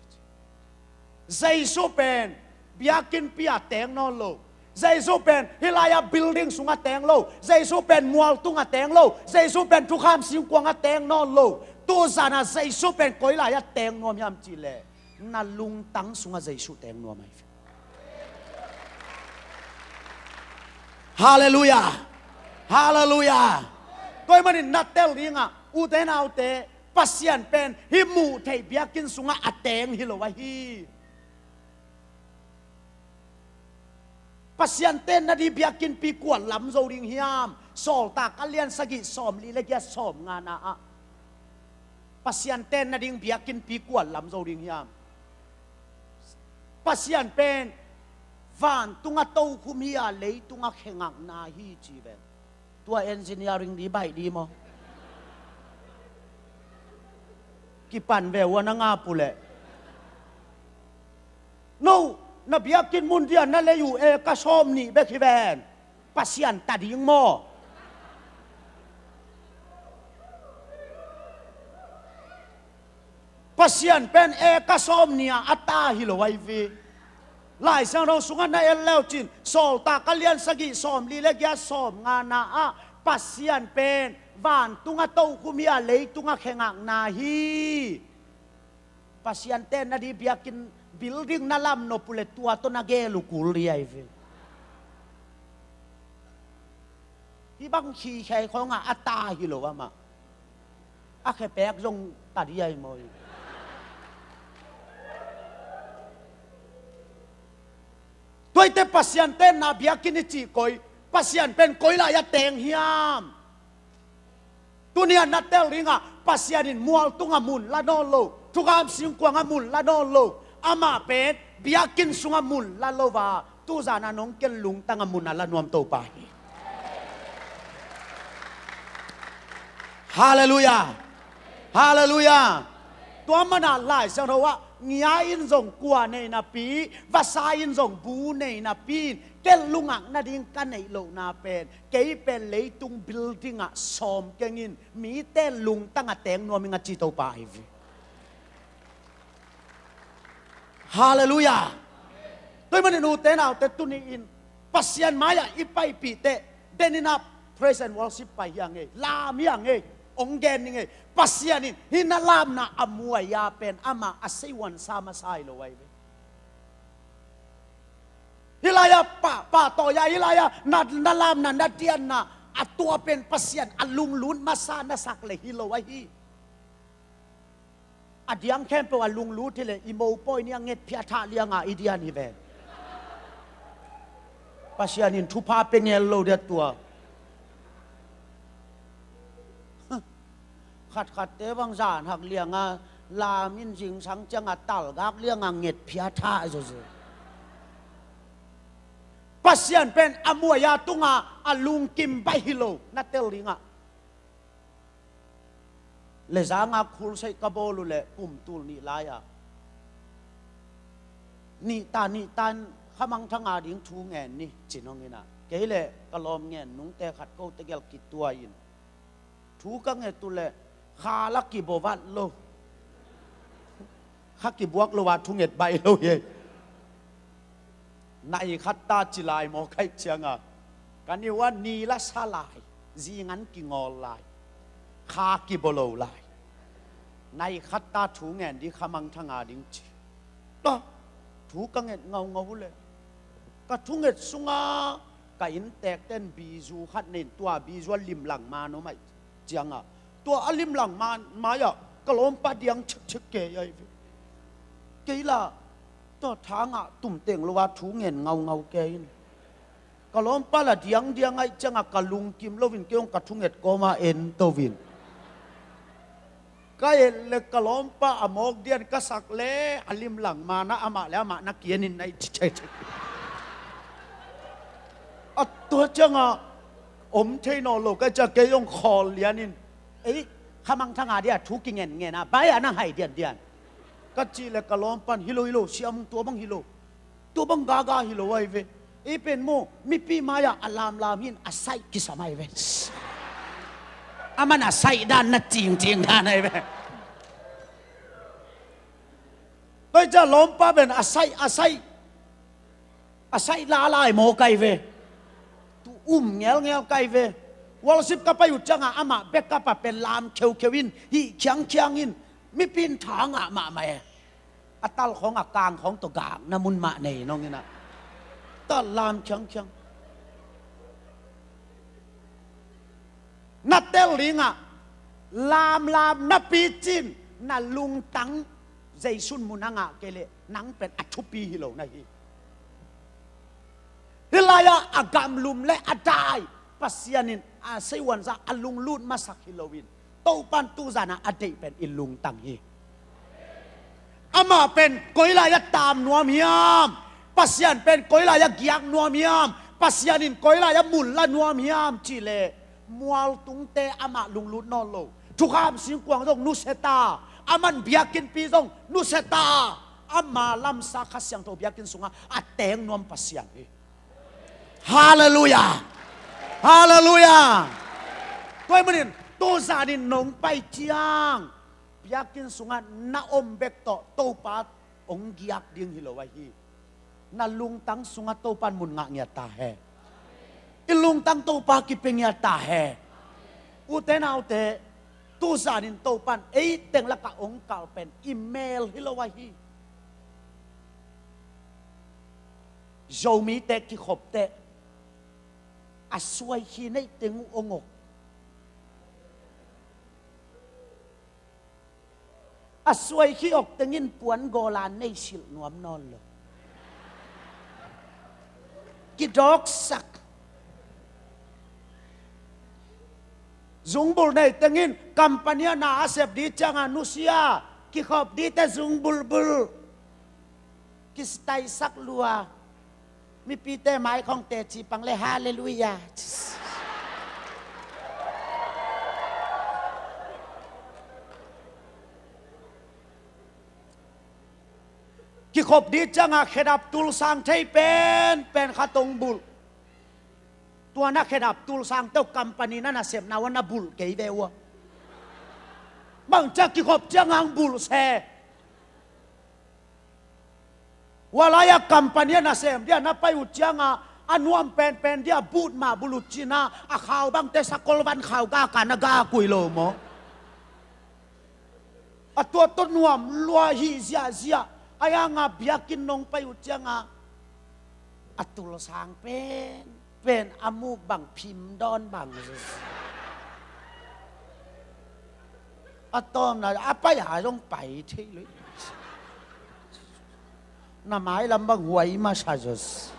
Jesu pen biakinnpi a teng nawn lo. Jesu pen hih lai-a building sungah teng lo. Jesu pen mualtung a teng lo. Jesu pen thukham singkuang a teng nawn lo. Tuzanah Jesu pen koi lai-a teng nuam hiam cihleh, na lungtang sungah Jesu teng nuam ahi. Halleluiah. Halleluiah. Tua ahih manin na tel dingah, ute naute, Pasian pen hih muh theih biakinn sungah a teng hi lo ahi. Pasian tenna ding biakinnpi kua lam zo ding hiam? Sawltak a lian sagih sawmli le giat sawmngana ah Pasian tenna ding biakinnpi kua lam zo ding hiam? Pasian pen vantungah tokhum hi a, leitungah khengakna hi ci ve. Tua engineering di baih di maw? Kipan ve ua na ngap uh leh. No, na biakinn mun dia na lei uh eka sawm nih bek hi ven. Pasian ta ding maw? Pasian pen eka sawm nih a ta hi lo ahi ve. Lai Siangtho sungah na en leu cin, Sawltak a lian sagih sawmli le giat sawmngana ah Pasian pen vantungah tokhum hi a, leitungah khengakna hi. Pasian tenna ding biakinn building na lam nop uh leh tua tawh na gel uh kul ding ahi ve. Hih bang khikhei khawngah a ta hi lo amah. A khepek zong ta ding ahi maw? Tuaite Pasian tenna biakinn i cih koi, Pasian pen koi lai-ah teng hiam? Tuni-a na tel dingah Pasian in mualtungah mun la nawn lo, thukham singkuangah mun la nawn lo. Amah pen Biakinn sungah mun la lo a, tuzan a nong ken lungtang a mun a la nuam Topa hi. Halleluiah. Halleluiah. Tua manah Lai Siangtho ah, ngia in zong kua nei napi, vasa in zong bu nei napi in, ken lungak nading ka neih lohna pen, kei pen leitung building ah sawm keng in, mite lungtang a teng nuam ing a ci Topa hi ve. Halleluiah. Tua ahih manin ute naute, tuni in Pasian mai-ah i paipih teh, den in ah praise and worship pai hi a ngei, lam hi a ngei, ong gen hi ngei. Pasian in hih na lamna a muai-a pen amah a seihuansa masa hi lo ahi ve. Hih lai-ah pah, pahtawi-a, hih lai-ah na, na lamna, na dianna, a tua pen Pasian a lunglut masa na sak leh hi lo ahi. A diang khempeuh a lunglut hileh i mopawi ni a ngetphia thah lianga i dian hi ve. Pasian in thupha pe ngel lo dia tua. Khatkhatte bang zan hak lianga lam in zingsang cianga talgak lianga ngetphia thah zozo. Pasian pen a muai-a tunga a lungkim baih hi lo, na tel dingah. Lezanga khulseih ka bawl uh leh kum tul nih lai-ah, nihta nihta in khamangthang a ding thu ngen ni ci-in hong in ah, kei leh ka lawm ngen nungte khat ko tegel kituah in, thu ka nget uh leh kha la kibo vat lo. Kha kibuak lo a thunget baih lo hi. Nai khat ta ci lai maw, ka hih cianga ka niu ah ni la sa lai, zingan kingawl lai, kha kibo lo lai. Nai khat ta thu ngen ding, khamangthang a ding ci. Tua thu ka nget ngaungau uh leh ka thunget sunga ka inntekten bizu khat nei in, tua bizu a limlang man om ahih cianga, tua a limlang man mai-ah ka lawmpa diang cikcik kei ahi ve. Kei lah tua tha ngah tum teng lo a thu ngen ngaungau kei in. Ka lawmpa lah diangdiang ahih cianga ka lungkim loin kei hong ka thunget kawma en to in. Ka et leh ka lawmpa a mawk dian ka sak leh a limlang man ah amah leh amah na kian in na hih cikcik. A tua cianga om thei nawn lo ka hih ciang kei hong khawl lian in, ei, khamangthang a dia thu kingen ngen a, bai-ah na hai diandian ka cih leh ka lawmpa in, hi lo, hi lo, siam ung, tua bang hi lo. Tua bang gaga hi lo ahi ve. Ei pen maw, mipi mai-ah a lamlam hi in a saih kisam ahi ve. Aman a saih dan na cingcing dan ahi ve. Tua hih ciang lawmpa pen a saih, a saih, a saih lalai maw ka hi ve. Tu um ngelngel ka hi ve. Worship ka pai uh cianga amah backup a pen lam kheukheu in, hih khiangkhiang in, mipi in tha ngah mahmah e. A tal khawng a kang khawng tawh gakna mun mah nei nong in ah, ta lam khiangkhiang. Na tel dingah lamlam napi cin na lungtang Jesu in mun a ngah kei leh nang pen a thupi hi lo na hi. Hih lai-ah a gamlum leh a dai Pasian in a seihuansa a lunglut masak hi loin, Topa in tuzan a a deih pen i lungtang hi. Amah pen koi lai-ah taam nuam hiam? Pasian pen koi lai-ah giak nuam hiam? Pasian in koi lai-ah mun la nuam hiam cih leh, mualtungte amah lunglut nawn lo. Thukham singkuang zong nusia ta, aman biakinnpi zong nusia ta, ama lamsa Kha Siangtho biakinn sungah a teng nuam Pasian hi. Halleluiah. Halleluiah. Tua ahih manin tuzan in nong pai ciang biakinn sungah na om bek tawh Topa hong giak ding hi lo ahi. Na lungtang sungah Topa in mun ngah ngiat ta hen. I lungtang Topa kipia ngiat ta hen. Ute naute, tuzan in Topa in ei teng lakah hong kalh pen i mel hi lo ahi. Zomite kikhop teh a suai khi neih teng uh hong awk. A suai khi awk tengin puan gawlan nei silh nuam nawn lo. Kidawksak. Zungbulh nei tengin company ah na a sep ding cianga nusia, kikhop dingte zungbulhbulh. Kistaisak lua. Mipite mai khong teci pang le, halleluiah. Kikhop dih ciangah khedap tulsang thei penpen khat hong bulh. Tua na khedap tulsang teuh company na nasemna uh a na bulh kei ve uh a. Bang ciah kikhop ciangah hong bulh se. Ua lai-ah company a nasem dih a na pai uh ciangah a nuam penpen dih a but mah bulh uh cin a, a khau bangte sakol van khau gak a na gak uh hi lo maw? A tua tawh nuam lua hi ziahziah. A yangah biakinn nong pai uh ciangah a tulsang penpen a muk bang phim dawn bang. A tawmna a pai a zong pai thei lui. Na mailam bang huai masa zos.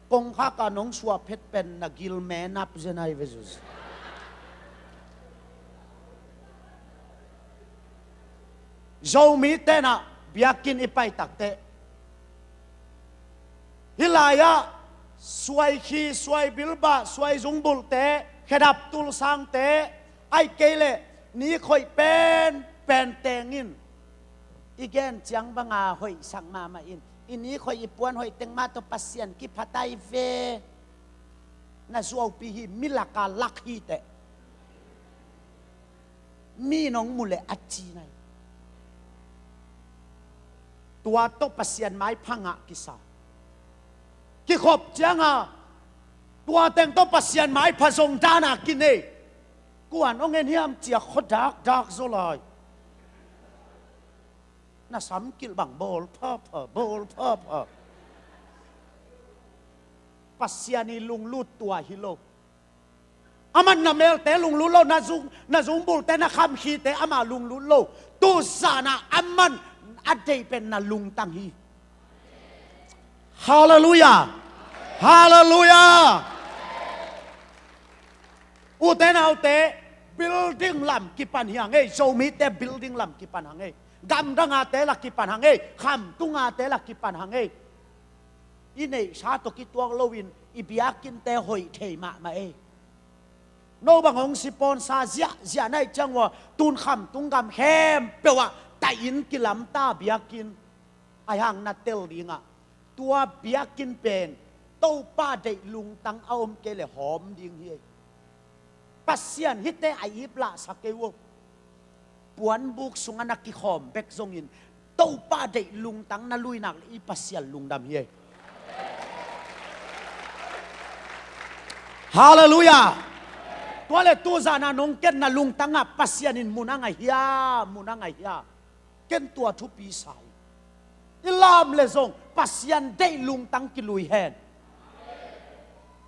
Kongkhak a nong suah phet pen na gil menap zenai ve zos. Zomi tenah biakinn i pai takteh hih lai-ah suai khi, suai bilbah, suai zungbulhte, khedap tulsangte, ahih kei leh ni khoih penpen tengin i gen ciang banga hoihsak mahmah in, i ni khoih i puan hoih teng mah tawh Pasian kiphat ai ve. Na zuaupi hi, milaka lak hi teh. Mi nong mu leh a ci nai. Tua tawh Pasian maipha ngah kisa. Kikhop cianga tua teng tawh Pasian maipha zong dana kinei. Kuan hong en hiam cia khuadak dak zaw lai. Na samkilh bang bawl phapha, bawl phapha. Pasian i lunglut tua hi lo. Aman na melte lunglut lo, na zung, na zungbulte, na khamkhite ama lunglut lo. Tuzana aman a deih pen na lungtang hi. Halleluiah. Halleluiah. Ute naute, building lam kipan hi hang ei. Zomite building lam kipan hang ei. Gamdangate la kipan hang ei. Khamtungate la kipan hang ei. I neihsa tawh kituak loin i biakinnte hoih thei mahmah ei. No bang hong sipawnsa ziahziah na hih ciang ua, tun khamtung gam khempeuh ah tahin kilamta biakinn a hang na tel dingah, tua biakinn pen Topa deih lungtang a om kei leh hawm ding hi ei. Pasian hihte a iplahsak ei uh. Puanbuk sungah na kikhawm bek zongin Topa deih lungtang na luinak le i Pasian lungdam hi ei. Halleluiah. Tua le tuzana nong ken na lungtangah Pasian in mun a ngah hia, mun a ngah hia? Ken tua thupi sa hi. I lam le zong Pasian deih lungtang kilui hen.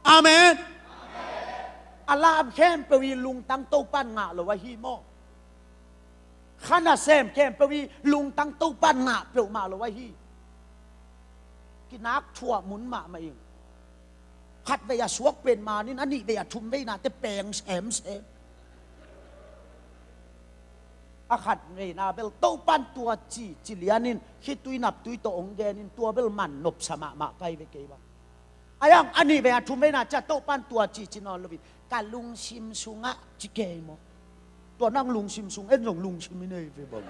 Amen. A lam khempeuh i lungtang Topan ngah lo ahi maw? Kha nasem khempeuh i lungtang Topan ngah peuhmah lo ahi. Kinak thuah mun mahmah ing. Khatvei a suak pen manin a nihvei a thumveinate peng semsem. A khatveina bel Topan tua ci, ci lianin khitui naptui tawh hong genin tua bel man nopsa mahmah pai ve kei bang. A yang a nihvei a thumveina ciah Topan tua ci, ci nawn loin ka lungsim sungah ci kei maw? Tua nang lungsim sung en zong lungsim i nei ve bang.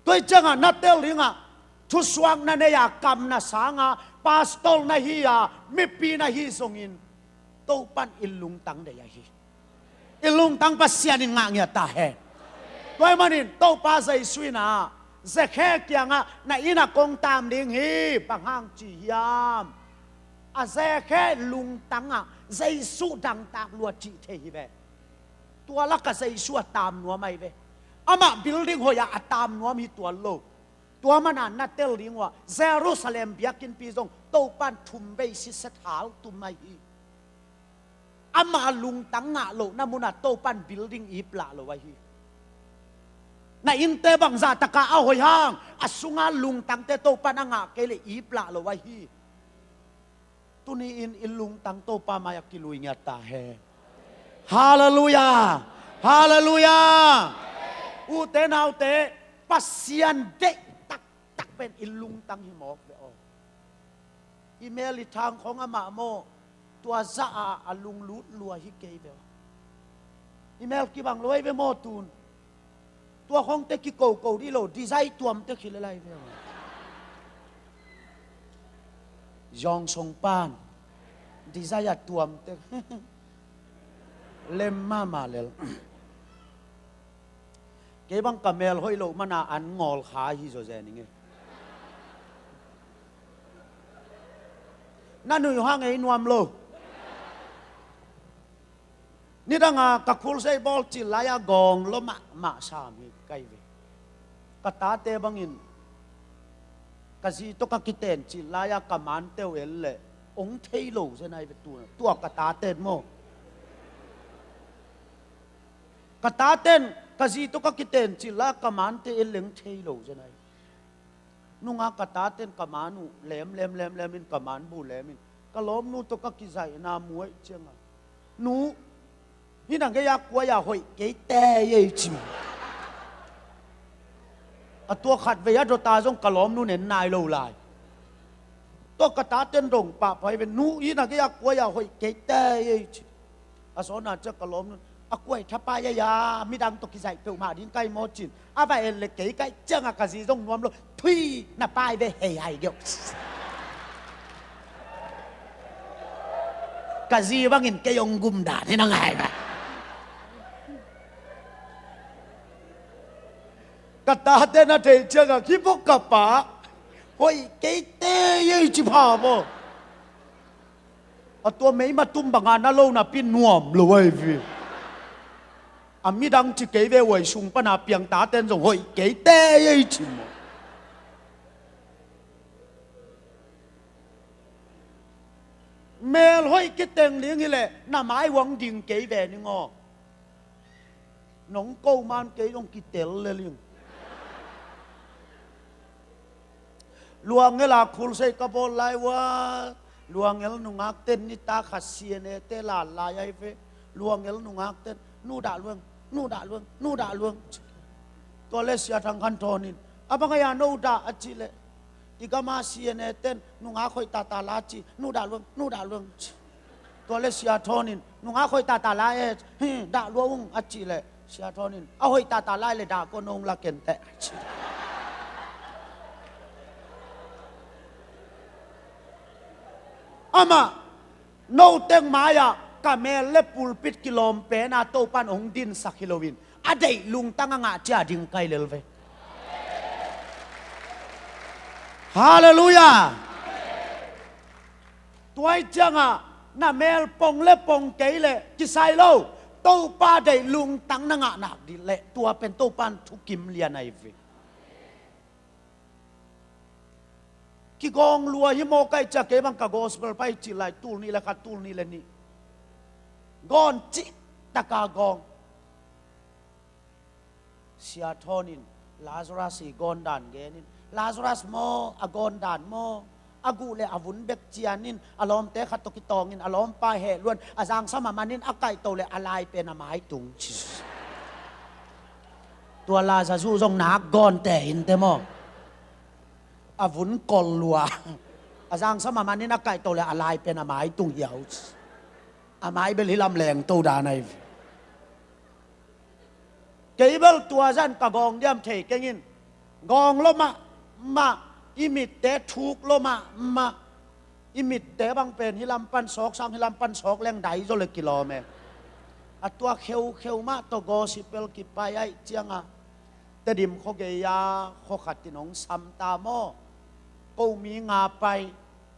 Tua hi ciangah na tel dingah thusuak na nei a, kam na sang a, pastor na hi a, mipi na hi zongin Topan i lungtang deih ahi. I lungtang Pasian in ngah ngiat ta hen. Tua ahih manin Topa Jesu in ah Zakhe kiangah na innah kong tam ding hi, bang hang ci hiam? A Zakhe lungtangah Jesu dangtak lua cih thei hi ve. Tua lakah Jesu a tam nuam ahi ve. Amah building hoih ah a tam nuam hi tuan lo. Tua manah na tel ding uh ah Jerusalem biakinnpi zong Topan thumvei siset haltum ahi. Amah lungtang ngah lohna munah Topan building iplah lo ahi. Na innte bangzah takah a hoih hang, a sunga lungtangte Topan a ngah kei leh iplah lo ahi. Tuni-in i lungtang Topa mai-ah kilui ngiat ta hen. Halleluiah. Halleluiah. Ute naute, Pasian deih taktak pen i lungtang hi mawk ve aw. I mel i thang khong amah maw, tua zah a a lunglut lua hi kei ve aw. I mel kibang lo ahi ve maw tun. Tua khong te kikoko dih lo, design tuam te khilelai ve aw. Zong song pan design a tuam te lem mahmah lel. Kei bang ka mel hoih loh mana an ngawl kha hi zaw zen ing e. Na nuih hang ei nuam lo. Nidanga ka khulsei bawl cil lai-a gawng lo mahmah sam hi kai ve. Ka tate bangin ka zi tawh ka kiten cil lai-a ka man teu el leh ong thei lo zen ai ve tua, tua ka taten maw. Ka taten ka zi tawh ka kiten cil lai-a ka man te el leng thei lo zen ai. Nungak ka taten ka man uh lem lem lem lem in ka man bu lem in ka lawmnu tawh ka kizaihna muai cianga, nu, hih na gei-a kuai-a hoih kei te ei ci. A tua khat vei a dota zong ka lawmnu nen nai lo lai. Tua ka taten dong pahpah hi ve, nu, hih na gei-a kuai-a hoih kei te ei ci. A sawna ciah ka lawmnu a kuai thapai a ya midang tawh kizaih peuhmah ding kai maw cin. A va en le kei kaih cianga ka zi zong nuam lo, thui na pai ve hei hai geuh. Ka zi bangin kei ong gum dan hi na ngai ba. Ka tate na thei cianga, ki bok ka pa hoih kei te ei ci pha maw. A tua meima tum banga na lo napi nuam lo ai vi. A midang ci kei ve uai sung pana piang taten zong hoih kei te ei ci maw. Mel hoih kiteng ding hileh na mai uang ding kei ve ning aw. Nong ko man kei zong kitel le ling. Luangel a khulsei ka bawl lai ua, luangel nungak ten nita khat C N A te lal lai ai ve. Luangel nungak ten nu dah luang, nu dah luang, nu dah luang. Tua le sia thang khan thawnin a bang ai a no dah a ci le. I gama C N A ten nungak hoih tata la ci, nu dah luang, nu dah luang ci. Tua le sia thawnin nungak hoih tata la e, hi, dah lua ung a ci le sia thawnin a hoih tata la le dah ko nong la ken teh a ci. Amah no teng mai-ah ka mel le pulpit kilawm pena Topan hong dinsak hi loin a deih lungtang a ngah cia ding kai lel ve. Halleluiah. Tuai ciangah na mel pong le pong kei le kisai lo, Topa deih lungtang na ngah nak dih leh tua pen Topan thukim lian ai ve. Kigawng lua hi maw kai cia kei bang ka gospel pai cih lai tul nih le khat tul nih le nih. Gawn cih taka gawng. Sia thawnin Lazarus i gawn dan genin Lazarus maw a gawn dan maw a guh le a vun bek cianin a lawmte khat tawh kitawngin a lawmpa heh luan a zangsam a manin a kaihto le a lai pen a mai tung ci. Tua Lazarus zong nak gawnte in te maw. A vun kol lua a zangsam a manin a kaihto le a lai pen a mai tung hiau ci. A mai bel hi lam lengto dan ai. Kei bel tua zan ka gawng diam thei kengin gawng lo mahmah i mitte thuk lo mahmah. I mitte bang pen hi lam pan sawk sang hi lam pan sawk leng dai zaw le kilawm e. A tua kheukheu mah tawh gospel kipai aih cianga Tedim khuagei-a khuakhatin hong sam ta maw? Ko mi nga pai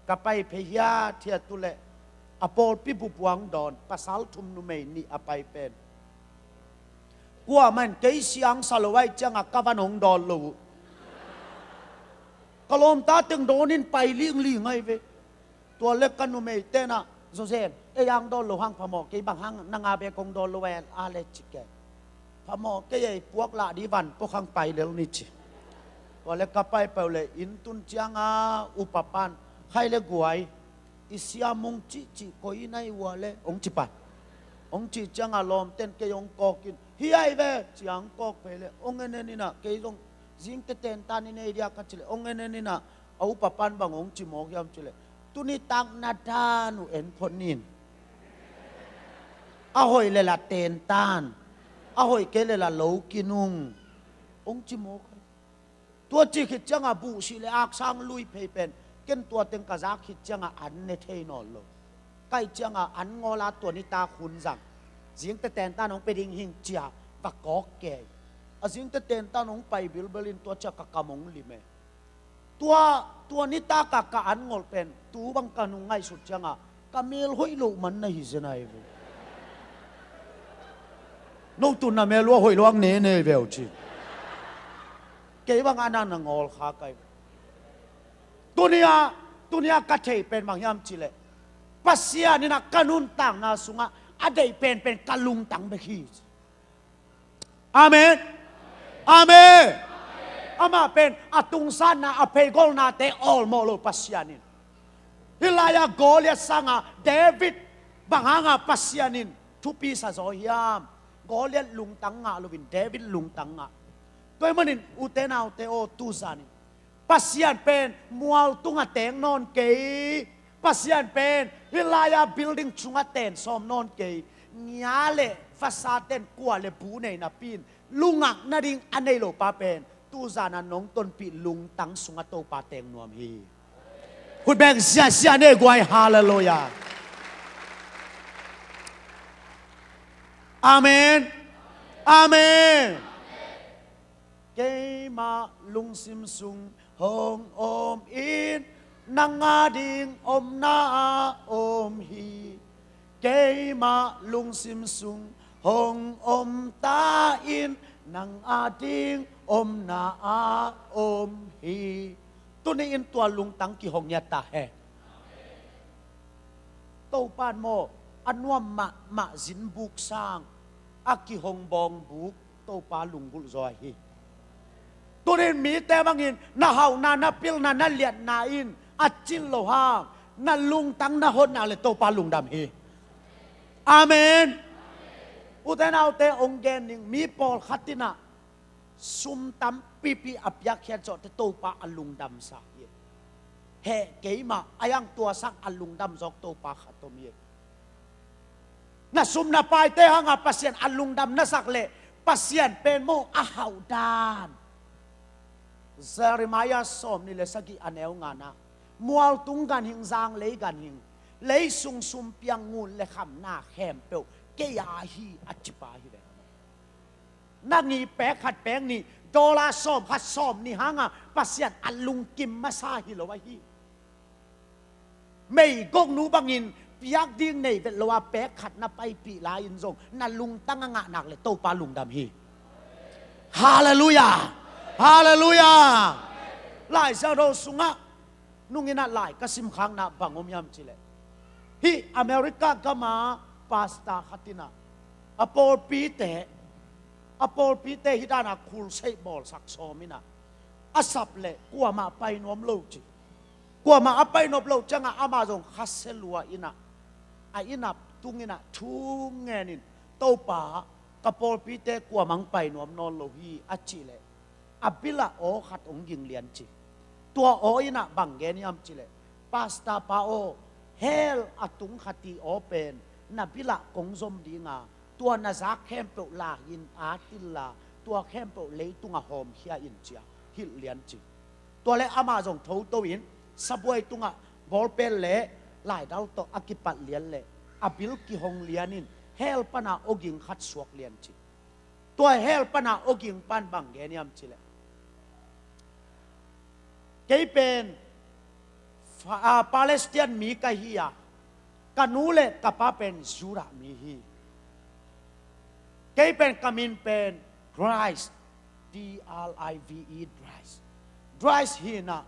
ka pai phei hiathiat uh leh a pawlpi bubuang dawn pasal thum numei nih a pai pen. Kuamah in kei siang sa lo aih cianga ka van hong dawn lo uh. Ka lawmta teng dawnin pai lingling ahi ve. Tua le ka numei tenah zawzen ei ang dawn lo hang phamawh kei bang hang nanga bek hong dawn lo aih a le ci kei. Phamawh kei ei puak lah di van pok hang pai lel ni ci. Tua le ka pai peuh le inn tun cianga upa pan khai le guai I siam hong cihcih koi na hi ua le hong ci pan. Hong cih ciangah lawmten kei hong kawk in, hi ai ve, ci-a hong kawk phei le hong en en inah kei zong zingte tentan i nei dia ka ci le hong en en inah a upa pan bang hong ci mawk hiam ci le, tuni tak na dan uh en phot nin. A hoih le la tentan, a hoih kei le la lo kinung, hong ci mawk. Tua cih khit ciangah buhsih le aksang lui phei pen, ken tua teng ka zak khit ciangah an ne thei nawn lo. Kaih ciangah an ngawla tua nitak hun zang. Zingte tentan hong pe ding hing cia va kawk kei. A zingte tentan hong pai bilbel in tua cia ka kam hong lim e. Tua, tua nitakah ka an ngolh pen tu bang ka nung ngaihsut ciangah ka mel hoih loh man na hi zen ai ve. No tun na mel ua hoih loh ang ne ne ve uh ci. Kei bang a na na ngawl kha kai. Tunia, tunia ka thei pen bang hiam ci le, Pasian inah ka nuntakna sungah a deih penpen ka lungtang bek hi. Amen. Amen. Amah pen a tungsatna, a pheigolnate awlmawh lo Pasian in. Hih lai-ah Goliath sangah David bang hangah Pasian in thupi sa zaw hiam? Goliath lungtang ngah loin David lungtang ngah. Tua ahih manin ute naute aw, tuzan in Pasian pen mual tungah teng nawn kei. Pasian pen hih lai-a building sungah ten sawm nawn kei. Ngia le fasa ten kua le bu nei napi in lungak nading a nei lo pa pen tuzan a nong tonpih lungtang sungah Topa teng nuam hi. Khut beng siasia ne guai, halleluiah. Amen. Amen. Keimah lungsim sung hong om in, nang a ding omna ah om hi. Keimah lungsim sung hong om ta in, nang a ding omna ah om hi. Tuni in tua lungtang kihong ngiat ta hen. Topa in maw, a nuam mahmah zinbuk sang a kihong bawngbuk Topa lunggulh zaw ahi. Tunin mite bangin na hauhna, na pilna, na liatna in a cin lo hang, na lungtang na hotna le Topa lungdam hi. Amen. Ute naute, hong gen ning, mi pawlkhat inah sum tampipi a piakkhiat zawhte Topa a lungdamsa hi. Heh keimah a yang tuasak a lungdam zawk Topa khat om hi. Na sum na paite hangah Pasian a lungdam na sak leh Pasian pen maw a hauh dan. Jeremiah sawm nih le sagih a neu ngana, mualtung ganhing, zanglei ganhing, leisung sumpiang, ngun le khamna khempeuh kei a hi a cipa hi ve. Na ngi pek khat pek nih, dollar sawm khat sawm nih hangah Pasian a lungkim masa hi lo ahi. Meigoknu bangin piak ding nei vet lo a pek khat na paipih lai-in zong na lungtang a ngahnak le Topa lungdam hi. Halleluiah. Halleluiah. Laisiangtho sungah nung inah lai ka simkhakna bang om hiam cileh, hih America gama pastor khat inah a pawlpite, a pawlpite hih dana crusade bawlsak sawm inah a sap leh kuamah pai nuam lo ci. Kuamah a pai nop loh ciangah amah zong khasia lua inah a inn a tung inah thu ngenin, Topa, ka pawlpite kuamah pai nuam nawn lo hi a cih leh a bilah aw khat hong ging lian ci. Tua aw inah bang gen hiam cileh, Pastor pa aw, hell a tung khat i aw pen na bilah kong zom dinga, tua na zak khempeuh la in a tilla, tua khempeuh leitungah hawmkhia in cia hilh lian ci. Tua le amah zong thoto in sabuai tungah bawlpen le laidal tawh a kipat lian le a bil kihong lian in hell pana aw ging khat suak lian ci. Tua hell pana aw ging pan bang gen hiam cileh, kei pen Fa-, ah, Palestine mi ka hi a, ka nu le ka pa pen Judah mi hi. Kei pen ka min pen Drive, D R I V E, Drive. Drive hi inah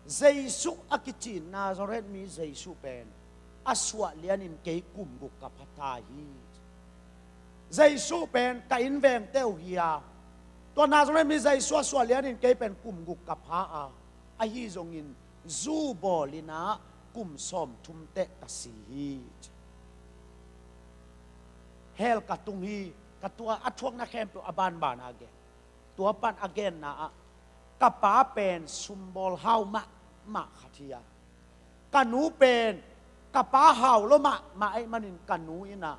Jesu a kici Nazareth mi Jesu pen a suah lianin kei kum guk ka pha ta hi. Jesu pen ka inn vengte uh hi a, tua Nazareth mi Jesu a suah lianin kei pen kum guk ka pha a, ahi zongin zu bawl inah kum sawmthum teh ka si hi. Hell ka tung hi. Ka tua a thuakna khempeuh a banban a gen. Tua pan a genna ah ka pa pen sumbawl hau mahmah khat hi a, ka nu pen ka pa hau lo mahmah ahih manin ka nu in ah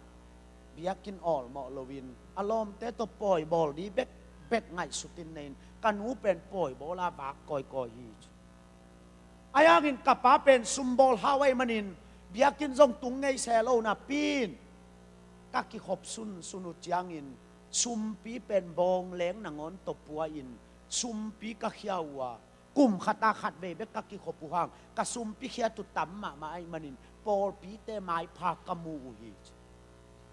biakinn awlmawh loin a lawmte tawh pawi bawl ding bekbek ngaihsut in nei in ka nu pen pawi bawl a vak kawikawi hi. Ahi hangin ka pa pen sumbawl hau ahih manin biakinn zong tung ngei se lo napi in ka kikhop sunsun uh ciangin sumpi pen bawngleng nangawn tawh pua in sumpi ka khia uh a, kum khat a khat vei bek ka kikhop uh hang ka sumpi khiat uh tam mahmah ahih manin pawlpite maipha ka mu uh hi.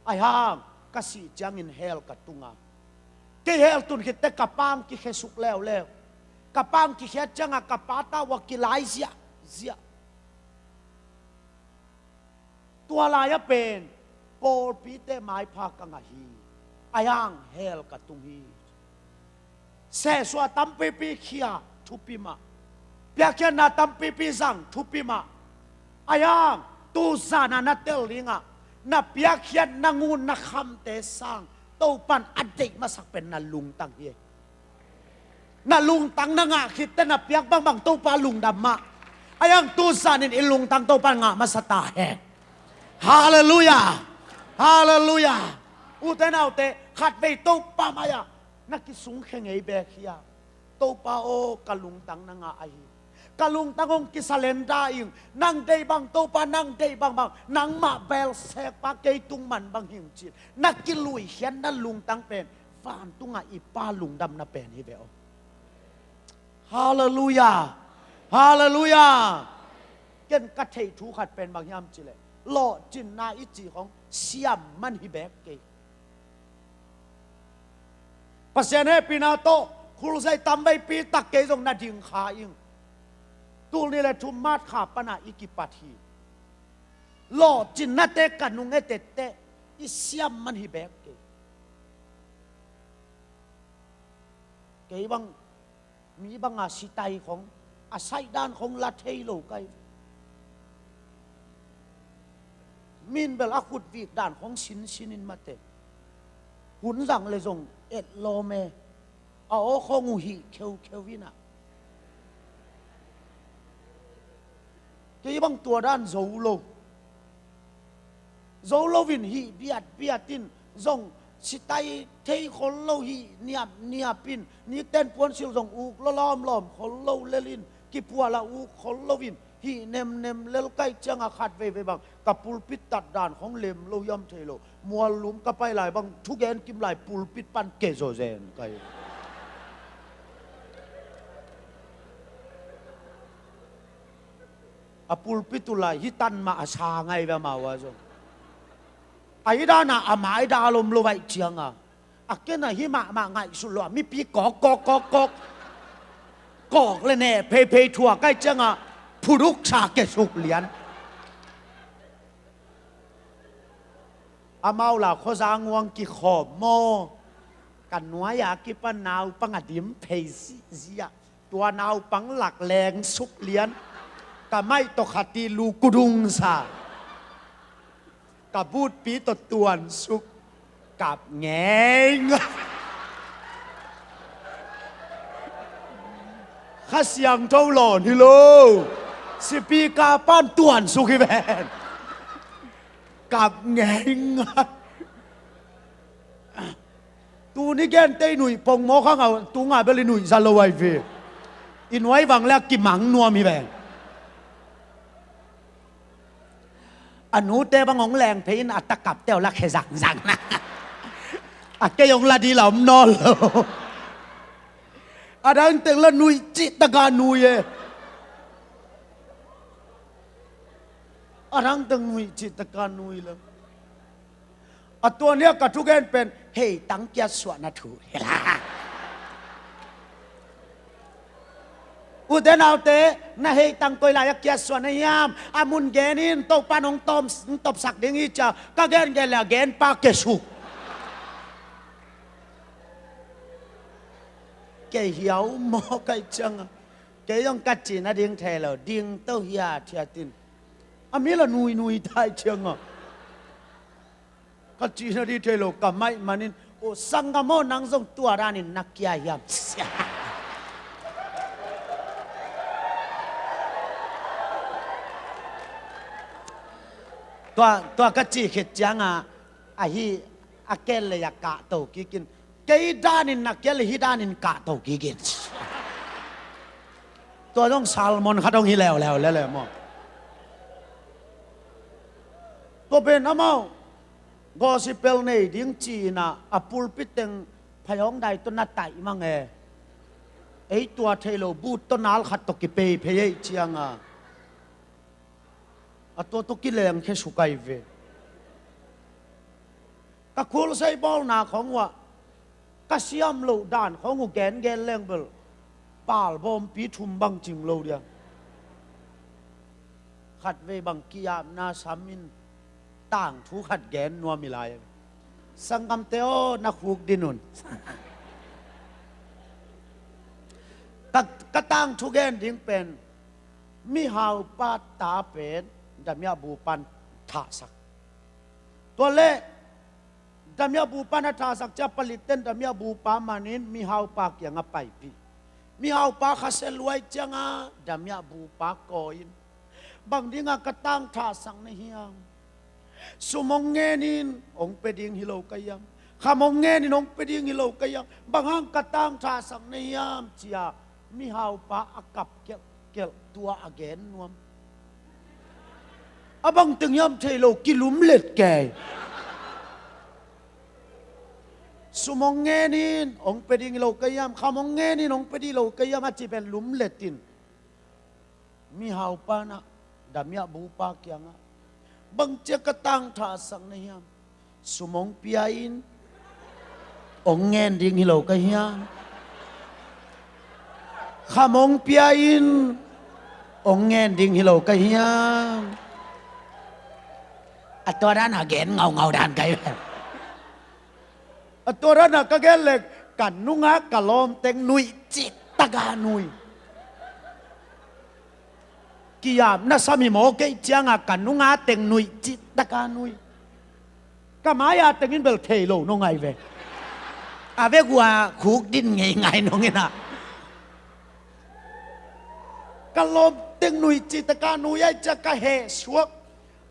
Ahi hang ka sih ciangin hell ka tung a, kei hell tun khit teh ka pa hong kikhia suk leuleu. Ka pa hong kikhiat ciangin ka pa tawh a kilai ziahziah. Tua lai-ah pen pawlpite maipha ka ngah hi. Ahi hang hell ka tung hi. Sehsuah tampipi khia thupi mah, piakkhiatna tampipi zang thupi mah. Ahi hang tu zan a na tel ding ah na piakkhiat na ngun na khamte sang Topa'n a deih masak pen na lungtang hi. Na lungtang na ngah khit teh na piak bangbang Topa lungdam mah. Ahi hang tu zan in i lungtang Topa ngah masa ta hen. Halleluiah. Halleluiah. Ute naute, khatvei Topa mai-ah na kisungkhia ngei bek hi a, Topa aw, ka lungtang na ngah ahi. Ka lungtang hong kisalenda ing. Nang deih bang Topa, nang deih bangbang, nangmah belsekpa kei tung man bang hing ci-in na kiluikhiatna lungtang pen vantungah i Pa lungdamna pen hi ve aw. Halleluiah. Halleluiah. Ken ka theih thu khat pen bang hiam cih leh lawhcinna i cih khong siam man hi bek kei. Pasian hehpihna tawh khulzai tamveipi tak kei zong na ding kha ing. Tul nih le thum March kha panah i kipat hi. Lawhcinnate ka nung etetteh i siam man hi bek kei. Kei bang mi banga sitai khong a saih dan khong la thei lo kai. Min bel a khut vik dan khong sinsin in mate. Hun zang le zong et lawm e. A aw khong uh hih kheukheu in ah. Kei bang tua dan zo lo. Zo loin hih biatbiat in zong sitai thei khol lo, hih niapniap in niten puansil zong uk lawlawmlawm khol lo lel in, kipual a uk khol loin hih nemnem lel kai ciangah khat veivei bang ka pulpit tat dan khong lem lo hiam thei lo. Muallum ka pai lai bang thugen kim lai pulpit pan ke zawzen kai. A pulpit uh lai hi tan mah a sa ngai ve amau a zong. A hi dana a mai da lom lo vaih cianga a kena hi mahmah ngaihsut lo a mipi kawk kawk kawk kawk kawk le neh pheiphei thuak ai cianga phuduk sa kesuk lian. Amau la khuaza nguang kikhawm maw? Ka nuai-a kipan naupang a dim phei zihziah. Tua naupang lak lengsuk lian. Ka maih tawh khati lu kudungsa. Ka butpi tawh tuansuk. Kap ngeingai. Kha Siangtho lawn hi lo. Sipika pan tuansuk hi ven. Kap ngeingai. Tuni gente i nuih pongmawk hang a tunga bel i nuih za lo ai ve. I nuai vang le a kimang nuam hi veng. A nute bang hong leng phei in a takapte aw la khe zangzang na. A kei hong la di la om nawn lo. A dang teng la nuih cih taka nuih e. A dang teng nuih cih taka nuih lo. A tua nia ka thugen pen heitang kiatsuahna thu hi la. Ute naute, na heitang koi lai a kiatsuahna hiam? A mun gen in Topa nong tawm, nong tawpsak ding hi cia ka gengen le a genpa kesuk. Kei hiau maw kai cianga kei zong ka cih nading thei lo ding to hiathiat in. A mi la nuinui tai ciangah ka cihna dih thei lo, ka maih manin, "O sanggam aw, nang zong tua danin na kia hiam?" Tua, tua ka cih khit ciangah, ahi, a kel lei a kahto kikin, "Kei danin na kel lei, hih danin kahto kikin." Tua zong salmon khat hong hi leuleu lele maw. Tua pen amau gospel nei ding ci-in ah, a pulpit teng phaiawng dai tawh na taih mang e. Ei tua thei lo, but tawh nal khat tawh kipei phei ei ciangah, a tua tawh kileng khia suk ai ve. Ka khulsei bawlna khawng uh ah, ka siam loh dan khawng uh gengen leng bel, palbawmpi thum bang cing lo dia. Khatvei bang ki-apna sam in, tangthu khat gen nuam hi lai. Sanggamte aw, na khuk din un. Ka, ka tangthu gen ding pen, mihaupa ta pen damiah bupan thahsak. Tua leh damiah bupan a thahsak ciang, palitten damiah bupa manin mihaupa kiangah paipih. Mihaupa khasia luai ciangah damiah bupa kawi in, "Bang dingah ka tang thahsak na hiam? Sum hong ngenin hong pia ding hi lo ka hiam? Kham hong ngenin hong pia ding hi lo ka hiam? Bang hang ka tang thahsak na hiam?" ci-a mihaupa a kap kelhkelh, tua a gen nuam. A bang teng hiam thei lo, kilumlet kei. "Sum hong ngenin hong pia ding hi lo ka hiam? Kham hong ngenin hong pia ding hi lo ka hiam?" a ci pen lumlet in, mihaupa in ah damiah bupa kiangah, "Bang ciang ka tang thahsak na hiam? Sum hong pia in hong ngen ding hi lo ka hiam? Kham hong pia in hong ngen ding hi lo ka hiam?" A tua dan a gen ngaungau dan kai. A tua dan a ka gen leng, ka nunga ka lawmteng nuih cih taka nui. Ki-apna sam hi maw, kei cianga ka nunga teng nuih cih taka nui. Ka mai-a tengin bel thei lo nong ai ve. A vek uh a khuk din ngeingai nong in ah. Ka lawmteng nuih cih taka nui ai ciah ka heh suak.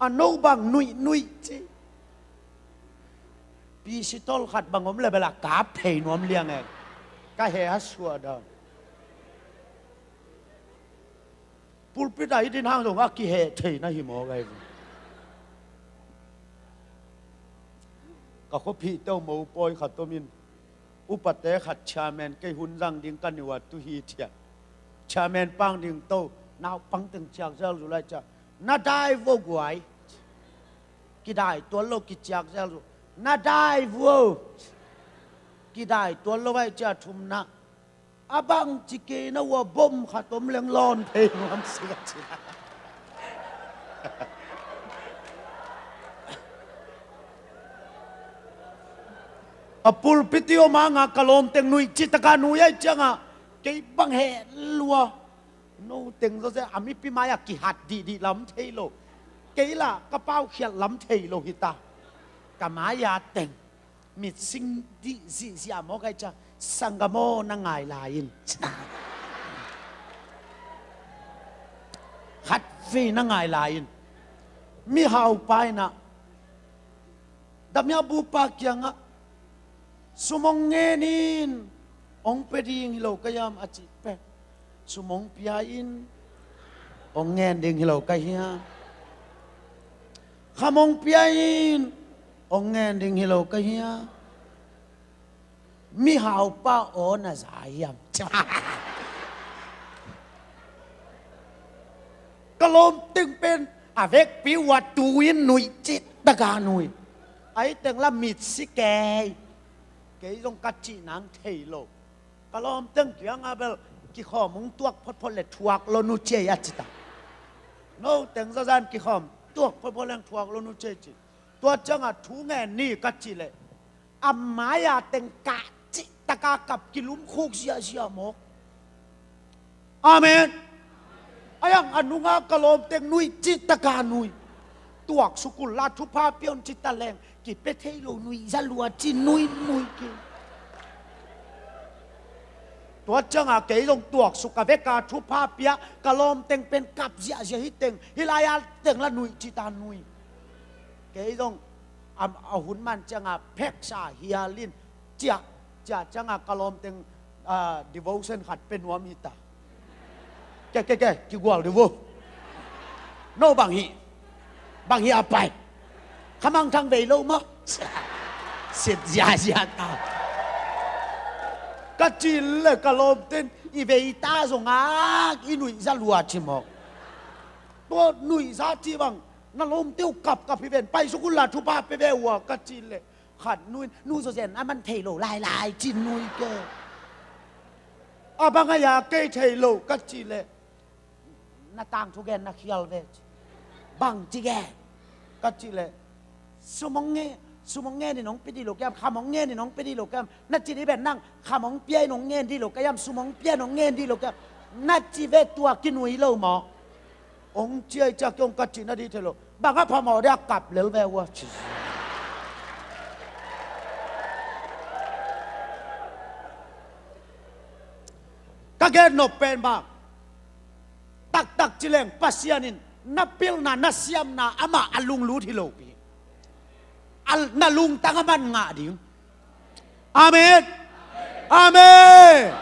A no bang nuih nuih cih. Pisitol khat bang om le bel a kap thei nuam liang e. Ka heh a suah dan. Pulpit ah i din hang zong a kiheh thei na hi maw gai ve. Ka khuaphihte uh mopawi khat om in, upate khat chairman kei hun zang ding ka niuh a tu hi thiat. Chairman pang ding to, naupang teng ciak zel zu lai ciah. Na dai vo guai. Kidai tuan lo kiciak zel zu. Na dai vo. Kidai tuan lo ai ciah thumna. A bang ci kei na ua bom khat om leng lawn phei nuam si ka ci. A pulpit i om hanga ka lawmteng nuih cih taka nui ai cianga kei bang heh lua. No teng zawzen a mipi mai-ah kihat dihdih lam thei lo. Kei lah ka paukhiat lam thei lo hita. Ka mai-a teng mitsing dih zihziah mawk ai ciah, sanggam aw na ngai lai in. Khatvei na ngai lai in. Mihaupa in ah damiah bupa kiangah, sum hong ngen in hong pia ding hi lo ka hiam a cih pen, sum hong pia in hong ngen ding hi lo ka hiam? Kham hong pia in hong ngen ding hi lo ka hiam? Mihaupa aw na za hiam? Ka lawmteng pen a vekpi uh a tu in nuih cih taka nui. Ahi teng la mitsi kei. Kei zong ka cih nang thei lo. Ka lawmteng kiangah bel kikhawm hong tuak photphot le thuak lo nu ciei a ci ta. No teng zawzen kikhawm tuak photphot leng thuak lo nu ciei ci. Tua ciangah thu ngen ni ka cih leh a mai-a teng kah cih taka kap kilumkhuk ziahziah mawk. Amen. Ai ang a nunga ka lawmteng nuih cih taka nuih. Tuaksuk un la thupha pia un ci ta leng kipia thei lo nuih za lua ci nuih nuih ki. Tua cianga kei zong tuaksuk ka veka thupha pia ka lawmteng pen kap ziahziah hi teng hi lai-a teng la nuih ci ta nuih. Kei zong a hun man cianga pheksa hialin ciah ciah cianga ka lawmteng devotion khat pe nuam hi ta. Ke ke ke kigual di vo. No bang hi bang hi a pai. Khamang thang vei lo maw? Sit ziazia ta. Ka cin le ka lawmten i vei ta zong a i nuih za lua ci maw? Tua nuih za ci bang na lawmte uh kapkap hi ven pai sukun la thupha pe ve uh a ka cin le khat nuin nu zawzen a man thei lo lailai cin nuih ke. A bang a ya kei thei lo ka cin le na tangthu gen na khial ve ci. Bang ci gen ka cih leh sum hong nge sum hong ngen in hong pia dih lo kiam kham hong ngen in hong pia dih lo kiam na cih dih ben nang kham hong pia in hong ngen dih lo kiam sum hong pia in hong ngen dih lo kiam na cih ve tua kinui lo maw? Hong ciai ciak hong ka cih na dih thei lo bang a phamawh dih a kap lel ve ua ci. Ka gen nop pen bang taktak cileng Pasian in na pilna na siamna amah a lunglut hi lopi. Na lungtang a man ngah ding. Amen. Amen.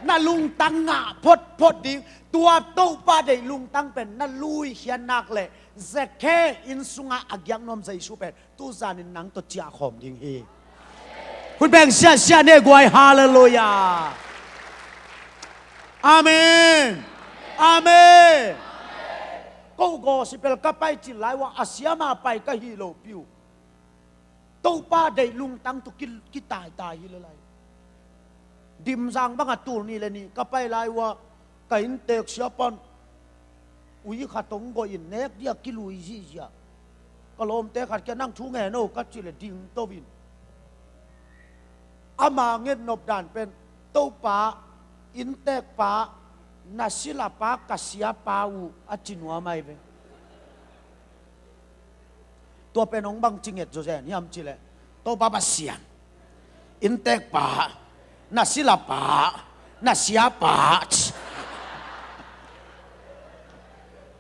Na lungtang ngah photphot ding. Tua Topa deih lungtang pen na lui khian nak le zekhe inn sunga a giak nuam Jesu pen tuzanin nang tawh ciahkhawm ding hi. Hun beng siahsiah ne guai halleluia. Amen. Amen. Ko gospel ka pai cin lai ua a siama pai ka hi lo piu. Topa deih lungtang tu kitaitai hi le lai. Dimzang banga tul ni le ni ka pai lai ua ka inntek siapan ui khat hong goh in nek dia kilui zihziah. Ka lawmte khat kia nang thu ngen o ka cih le dingto in. Ama nget nop dan pen Topa inntekpa na silapa ka siapa uh a ci nuam ai ve. Tua pen hong bang ci nget zawzen hiam cih leh Topa Pasian inntekpa na silapa na siapa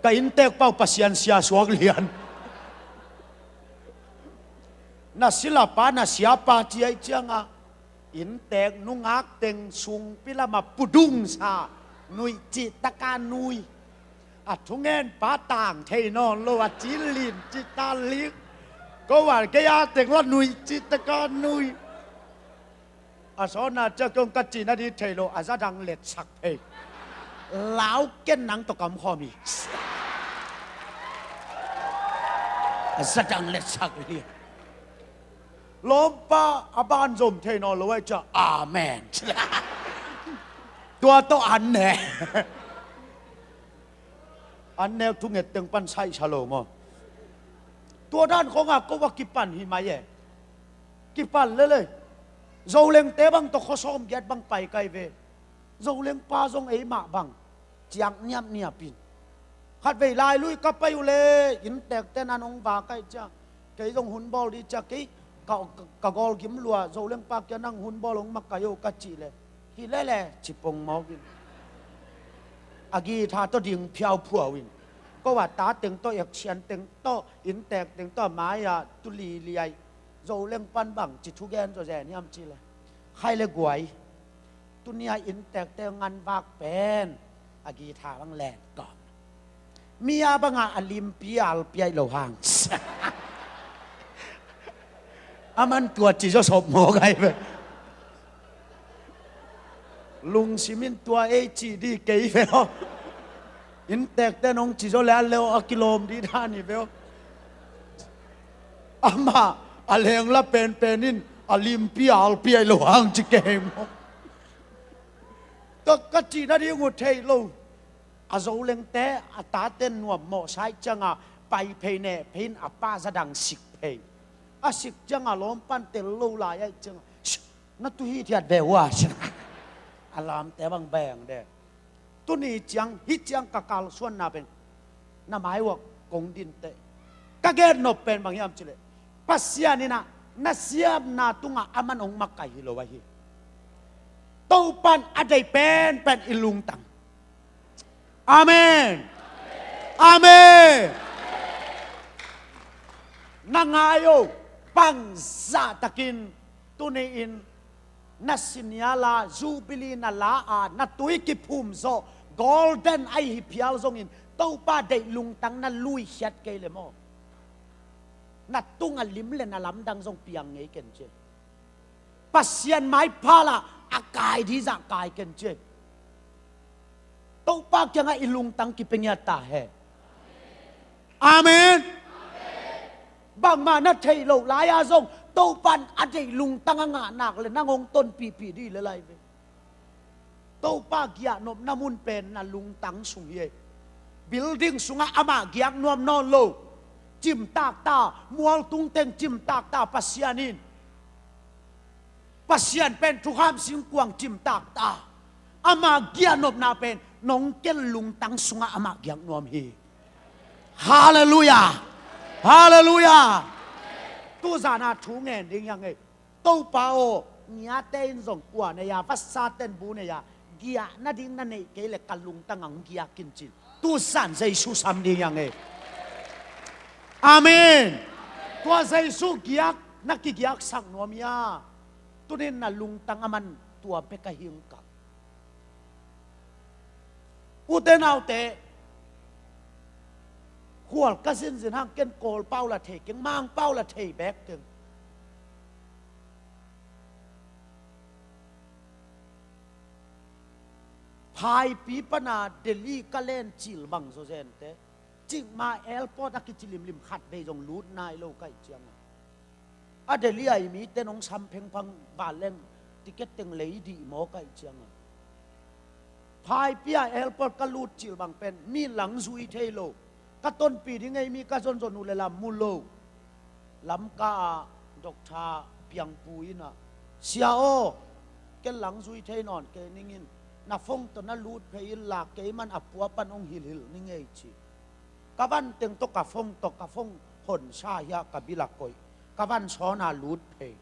ka inntekpa uh Pasian sia suak lian. Na silapa na siapa ci aih cianga inntek nungak teng sungpi lama pudungsa nuih cih taka nuih. A thungenpa tang thei nawn lo a cilin cih ta lik. Ko a gei a teng la nuih cih taka nuih. A sawna cia kiong ka cihna dih thei lo a zadang letsak phei. Lau ken nang tawh kamkhawm hi. A zadang letsak hi. Lawmpa a ban zom thei nawn lo ai cia amen. Tua tawh an ne. An nek thunget teng pan saihsa lo maw? Tua dan khawngah ko a kipan hi mai e. Kipan lele. Zolengte bang tawh khosawm giat bang pai kai ve. Zolengpa zong eimah bang ciang niapniap in. Khatvei lailui ka pai uh le inntekten an hong va kai cia. Kei zong hun bawl dih cia kei ka, ka, ka gawl gim lua Zolengpa kia nang hun bawl hong makai uh ka cih le. Hi lele ci pongmawk in. A githa tawh ding phiauphuau in. Ko a ta teng tawh eksian teng tawh inntek teng tawh a mai-ah tu liliai. Zoleng pan bang ci thugen zawzen hiam cih le. Khai le guai. Tunia inntekte nganvak pen a githa bang len kawm. Mi a banga a limpi alpiaih lo hang. A man tua ci zaw sop mawk ai ve. Lungsim in tua ei cih dih kei ve aw. Inntekte nong ci zaw le a leo a kilawm dih dan hi ve aw. Amah a lengla penpen in a limpi alpiaih lo hang ci kei maw? Tua ka cihna ding uh theih lo. A Zolengte a taten nuam mawhsa ih cianga pai phei neh phei in a pa zadang sik phei. A sik cianga lawmpan tel lo lai aih cianga na tu hithiat ve uh a sia. A lamte bang beng de. Tuni ciang, hih ciang ka kalsuanna pen na mai uah kong dinteh. Ka gennop pen bang hiam cih leh, Pasian in ah na siamna tungah aman hong makaih hi lo ahi. Topan a deih penpen i lungtang. Amen. Amen. Na ngai o, bangzah takin tuni-in na senior la, Jubilee na la a, na tui kiphum zawh, golden a hi phial zongin, Topa deih lungtang na luikhiat kei le maw, na tungah lim le na lamdang zong piang ngei ken ci. Pasian maipha lah a kai ding zah kai ken ci. Topa kiangah i lungtang kipia ngiat ta hen. Amen. Bangmah na theih loh lai-a zong Topan a deih lungtang a ngah nak le nang hong tonpihpih ding le lai ve. Topa giahnopna mun pen na lungtang sung hi. Building sungah amah giak nuam nawn lo. Cimtak ta, mualtung teng cimtak ta Pasian in. Pasian pen thukham singkuang cimtak ta. Ama giahnopna pen nong ken lungtang sungah amah giak nuam hi. Halleluiah. Halleluiah. Tuzan a thu ngen ding hi hang ei. Topa aw, ngiate in zong kua nei a, vasate in bu nei a, giah nading na neih kei le ka lungtang hong giak in ci-in tuzan Jesu sam ding hi hang ei. Amen. Tua Jesu giak na kigiaksak nuam hi a, tuni-in na lungtang aman tua bek a hing kang. Ute naute, khual ka zinzin hang ken Kawl pau la thei keng, Mang pau la thei bek keng. Phaipi pana Delhi ka len cil bang zawzen teh, Chiang Mai airport a kici limlim khat vei zong lut nai lo ka hih ciangin. A Delhi a i mite nong sam phengphang vanleng ticket teng lei dih maw ka hih ciangin. Phaipi a airport ka lut cil bang pen mi lang zui thei lo. Ka tonpih ding ei mi ka zonzon uh le lam mu lo. Lamka ah Doctor Piangpu in ah, "Sia aw, ken lang zui thei nawn kei ning in, na phone tawh na lut phei in la, kei man a pua pan hong hilhhilh ning ei," ci. Ka van teng tawh ka phone tawh, ka phone hon sa hi a ka bil ah koih. Ka van sawn a lut phei.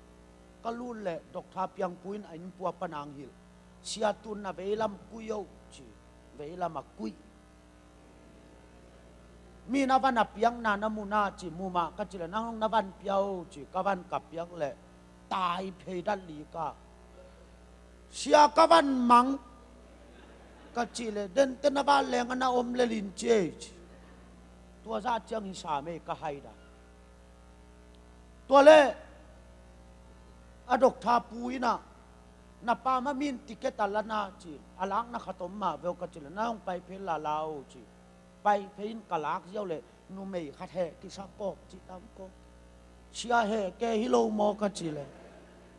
Ka lut leh Doctor Piangpu in a inn pua pan hong hilh. "Sia, tu-in na veilam kuih o," ci. Veilam a kuih. "Mi na van a piakna na mu na?" ci. "Mu mah," ka cih leh, "Nang hong na van pia o," ci. Ka van ka piak leh tai phei dat li ka. "Sia, ka van mang," ka cih leh, "Dente na vanleng a na om lel in," ci ei ci. Tua zah ciang hi sam ei ka hai dan. Tua leh a Doctor pu in ah, "Na pa mah min ticket a la na?" ci. "A lakna khat om mah veu," ka cih leh, "Nang hong pai phei la la o," ci. Pai phei in ka lak ziau leh numei khat heh kisa kawk ci tam kawk. "Sia, heh kei hi lo maw?" ka cih leh,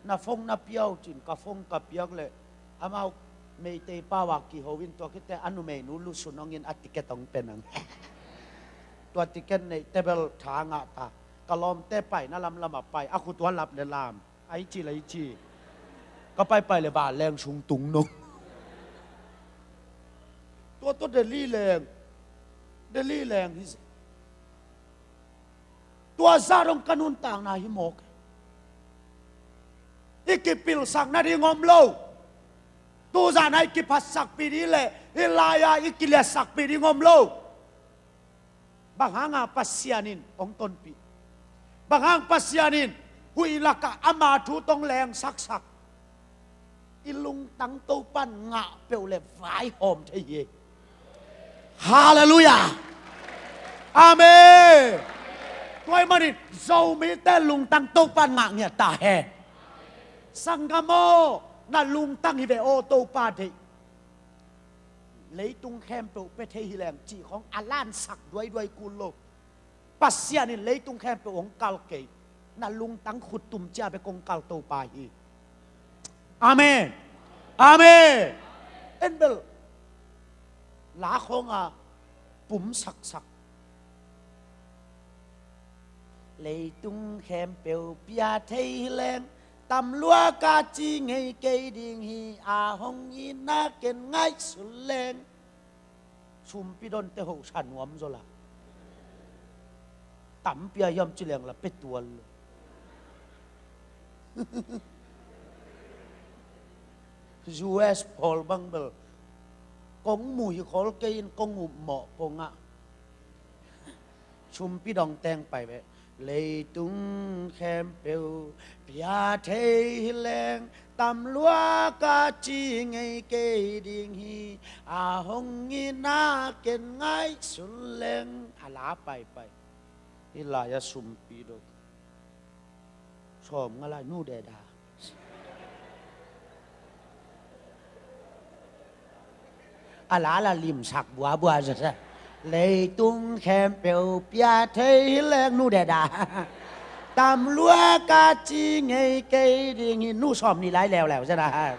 "Na phone na pia o," ci-in ka phone ka piak leh amau Meitei pau a kiho in, tua khit teh a numeinu lusun hong in a ticket hong pia nang. Tua ticket neihte bel tha ngah ta. Ka lawmte paina lamlam a pai, a khut uh a lap leh lam. Ai ci lai ci. Ka paipai leh vanleng sung tung nong. Tua tawh Delhi leng, Delhi leng hi. Tua zah dong ka nuntakna hi mawk. I kipilsak nading om lo. Tuzan a i kiphatsakpih ding leh hih lai-a i kiliatsakpih ding om lo. Bang hanga Pasian in hong tonpih? Bang hang Pasian in huih lakah ama thu tawh hong lengsaksak? I lungtang Topan ngah peuh leh vaihawm thei hi. Halleluiah. Amen. Tua ahih manin Zomite lungtang Topan ngah ngiat ta hen. Sanggam aw, na lungtang hi ve aw, Topa deih. Leitung khempeuh pia thei hi leng cih khawng a lansak duaiduai kul lo. Pasian in leitung khempeuh hong kal kei. Na lungtang khuttum cia bek hong kal Topa hi. Amen. Amen. En bel la khawng a pum saksak. Leitung khempeuh pia thei hi leng, tam lua ka ci ngei kei ding hi, a hong itna ken ngaihsun leng. Sumpi donte hoh sa nuam zaw la. Tampi a hiam ci leng la pia tuan lo. U S pawl bang bel kong mu hi khol kei in kong upmawh pongah sumpi dong teng pai ve. Leitung khempeuh pia thei hi leng, tam lua ka ci ngei kei ding hi. A hong itna ken ngaihsun leng. A la paipai. Hih lai-ah sumpi dong sawm nga lai nu deda. A la la limsak buabua zasa. Leitung khempeuh pia thei hi leng nu deda. Tam lua ka ci ngei kei ding hi, nu sawm nih lai leuleu zana.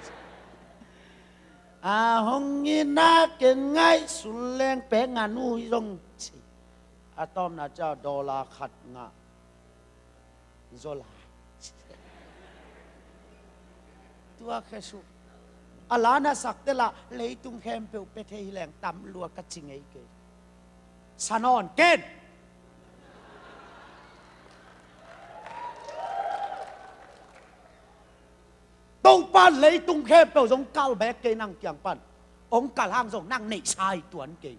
A hong itna ken ngaihsun leng pek nga nu hi zong ci. A tawpna ca dollar khat ngah zaw la. Tua khesu. A la na sakte la leitung khempeuh pia thei hi leng tam lua ka ci ngei kei. Sa nawn ken. Topa leitung khempeuh zong kal bek kei nang kiang pan. Hong kal hang zong nang neihsa hi tuan kei.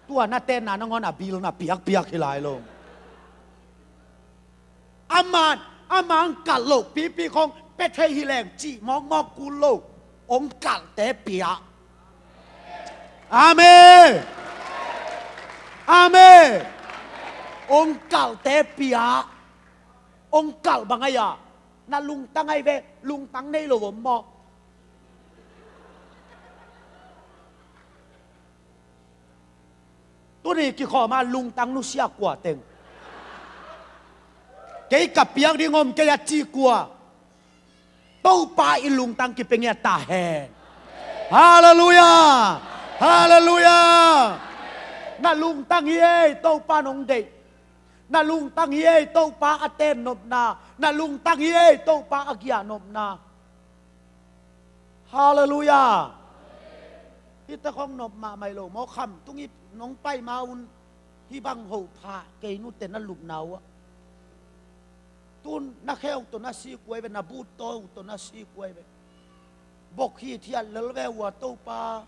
Tua na tenna nangawn a bil na piakpiak hi lai lo. Aman, amah hong kalh loh pipi khong pia thei hi leng cih mawkmawk kul lo. Hong kalhte pia. Amen. Amen. Hong kalhte pia. Hong kalh bang ai-a na lungtang ai ve, lungtang nei lo om maw? Tuni kikhawma lungtang nusia kua teng? Kei ka piak ding om kei a ci kua? Topa i lungtang kipia ngiat ta hen. Halleluiah. Halleluiah. Na lungtang hi ei, Topa nong deih. Na lungtang hi ei, Topa a ten nopna. Na lungtang hi ei, Topa a giah nopna. Halleluiah. Hihte khong nop mahmah hi lo maw? Khamtung i nong pai ma un hih bang hoh pha kei nute na lupna uh ah. Tun na kheu tawh na sik uh ai ve, na but taw uh tawh na sik uh ai ve. Bok hithiat lel ve uh a Topa.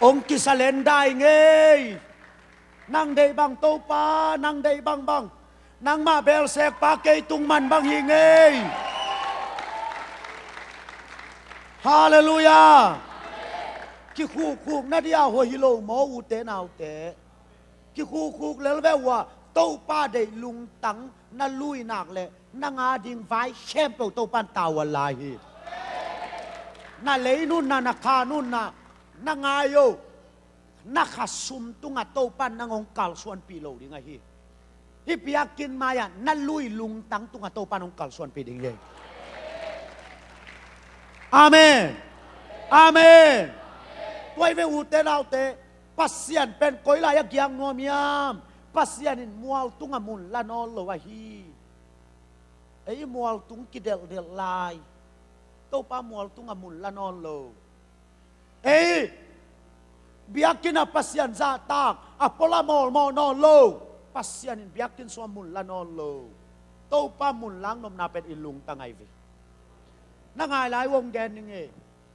Hong kisalenda i ngei. Nang deih bang Topa, nang deih bangbang. Nangmah belsekpa kei tung man bang hi ngei. Halleluiah. Kikhukkhuk na dia hua hi lo maw ute naute? Kikhukkhuk lel ve uh a, Topa deih lungtang na lui nak leh nang a ding vai khempeuh Topa in tavuan lai hi. Na lei nunna, na kha nunna, na ngai uh, na kha sum tungah Topa in nang hong kalsuanpih lo ding ahi. Hih biakinn mai-ah na lui lungtang tungah Topa in hong kalsuanpih ding hi. Amen. Amen. Tua hi ve ute naute, Pasian pen koi lai-ah giak nuam hiam? Pasian in mual tungah mun la nawn lo ahi. Ei mual tung kidelhdelh lai. Topa mual tungah mun la nawn lo. Ei biakinn ah Pasian zahtak a pua la mawlmawh nawn lo. Pasian in biakinn sungah mun la nawn lo. Topa mun lak nopna pen i lungtang ahi ve. Na ngai lai uh hong gen ning ei.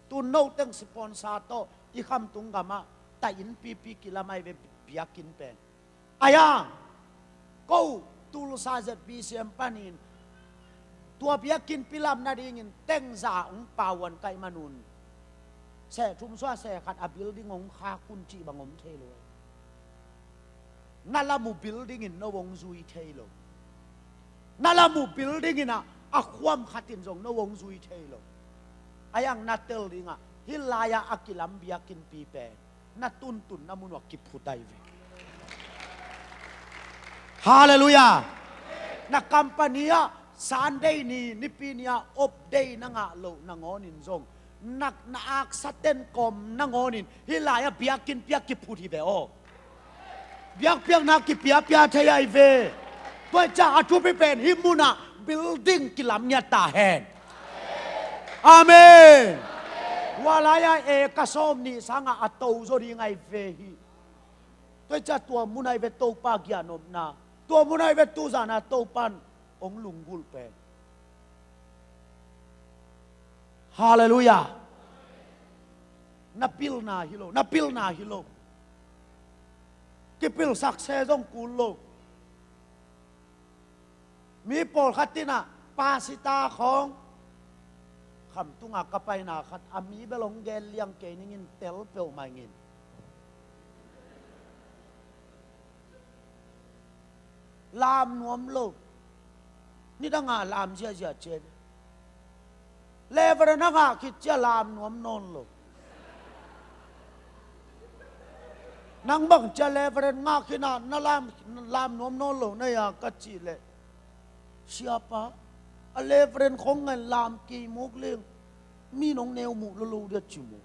Tun no teng sponsor tawh i khamtung gamah taih inn pipi kilam ahi ve biakinn pen. Ahi hang ko Tulsa Z B C M panin tua biakinnpi lam nadingin teng za hong pauan kaih manun seh thum sua seh khat a building hong khak un cih bang om thei lo. Na lam uh building in no hong zui thei lo. Na lam uh building in ah a khuam khat in zong no hong zui thei lo. Ahi hang na tel dingah hih lai-ah a kilam biakinnpi pen na tuntunna mun uh ah kiphut ahi ve. Halleluiah. Na company ah Sunday ni, Nipi ni ah off day na ngah loh nangawnin zong na, na aksa ten kawm nangawnin hih lai-ah biakinnpi ah kiphut hi ve aw. Biakpiakna kipiapia thei ahi ve. Tua hi ciah a thupi pen hih munah Building kilam ngiat ta hen. Amen. Hua lai-a eka sawm nih sangah a to zaw ding ahi ve hi. Tua hi ciah tua mun ahi ve Topa giahnopna. Tua mun ahi ve tuzan a Topan hong lunggulh pen. Halleluiah. Na pilna hi lo, na pilna hi lo. Kipilsak se zong kul lo. Mi pawlkhat in ah pastor khawng, Khamtung ah ka paina khat, a mi bel hong gen liang kei ning in, tel peuhmah ing in. Lam nuam lo. Nidang ah lam ziahziah ciat. Reverend a ngah khit ciah lam nuam nawn lo. Nang bang ciah Reverend ngah khin ah na lam, lam nuam nawn lo na hia ka cih leh, Siapa, a Reverend khawng ngen lam kei mawk leng, mi nong neu muh lo lo dia ci maw?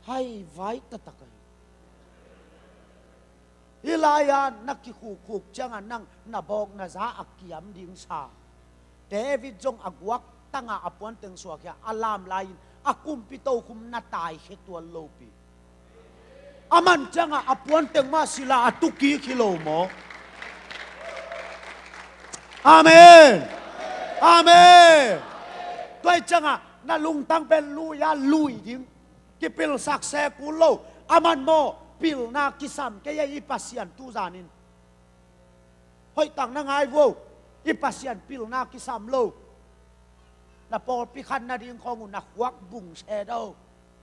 Hai vai taktak ahi. Hih lai-ah na kikhukhuk ciangah nang na bawk na za a kiam ding sa. David zong a guak tangah a puanteng suakhia a lam lai-in a kumpi tokhum na taikhia tuan lopi. A man ciangah a puanteng mah sila a tukik hi lo maw? Amen. Amen. Tua hi ciangah na lungtang pen lui-a lui ding. Kipilsak se kul lo. A man maw, pilna kisam kei a i Pasian tuzanin. Hoihtak na ngai vo. I Pasian pilna kisam lo. Na pawlpi khat nading khawng uh na khuak bung se do.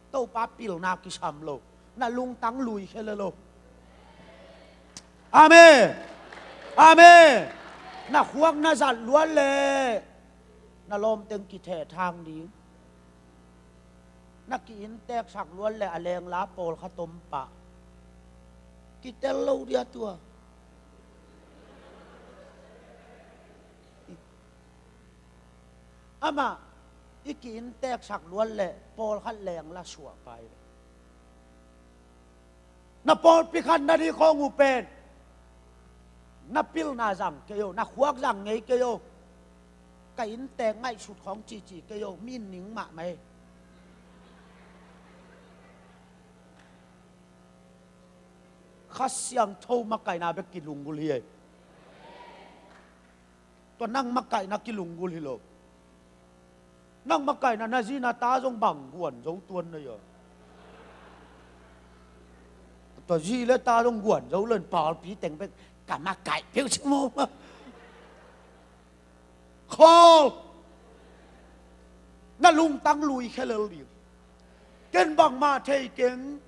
Topa pilna kisam lo. Na lungtang lui khe le lo. Amen. Amen. Na khuak na zat luat le na lawmteng kithehthang ding. Na ki-innteksak luat le a lengla pawlkhat om pah. Kitel lo dia tua. Amah i ki-innteksak luat le pawlkhat lengla suah pai. Na pawlpi khat nading khawng uh pen na pilna zang kei o, na khuak zang ngei kei o. Ka inntek ngaihsut khawng cici kei o, mi ning mahmah e. Kha Siangtho makaihna bek kilunggulh hi e. Tua nang makaihna kilunggulh hi lo. Nang makaihna na zi na ta zong bang guan zo tuan na hia? Tua zi le ta zong guan zo lo in pawlpi teng bek ka makaih peuh ci maw? Khawl. Na lungtang lui khe lel ding. Ken bangmah thei keng.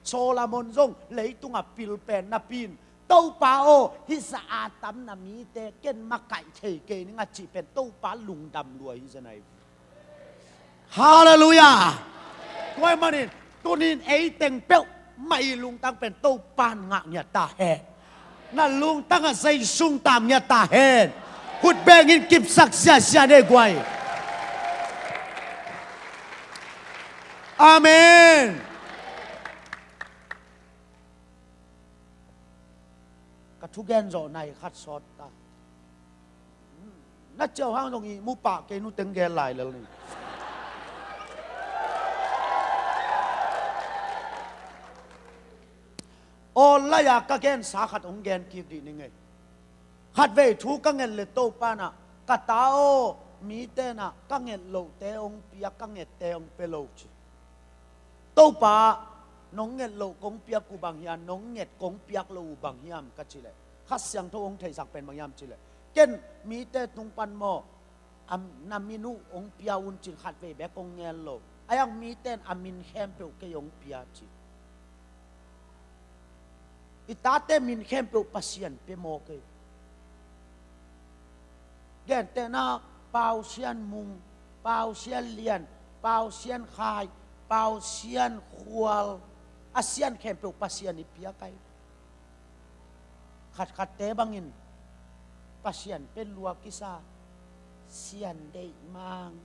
Solomon zong leitungah pil pen napi in, Topa aw, hih sa a tam na mite ken makaih thei kei ning a cih pen Topa lungdam lua hi zen ahi. Halleluiah. Tua ahih manin tuni in ei teng peuhmah i lungtang pen Topa in ngah ngiat ta hen. Na lungtang ah Zeisu hong tam ngiat ta hen. Khut beng in kipsak siasia ni ei guai. Amen. Ka thugen zawh nai khat sawt ta. Na ciau hang zong ihmu pah kei, nu teng gel lai lel ni. Awl lai-a ka gensa khat hong gen kik dih ning ei. Khatvei thu ka nget le Topa in ah, ka ta aw, mite in ah ka nget lohte hong pia, ka ngette hong pia lo ci. Topa, nong nget loh kong piak uh bang hiam, nong nget kong piak lo uh bang hiam ka cih leh, Kha Siangtho hong theisak pen bang hiam cih leh, ken mite tung pan maw, am, na min uh hong pia un cin khatvei bek hong ngen lo. A iang mite in a min khempeuh kei hong pia ci. I tate min khempeuh Pasian pia maw kei. Gentehna Pau Sian Mung, Pau Sian Lian, Pau Sian Khai, Pau Sian Khual, a sian khempeuh Pasian i piak ahi. Khatkhatte bangin Pasian pen lua kisa, sian deih mang.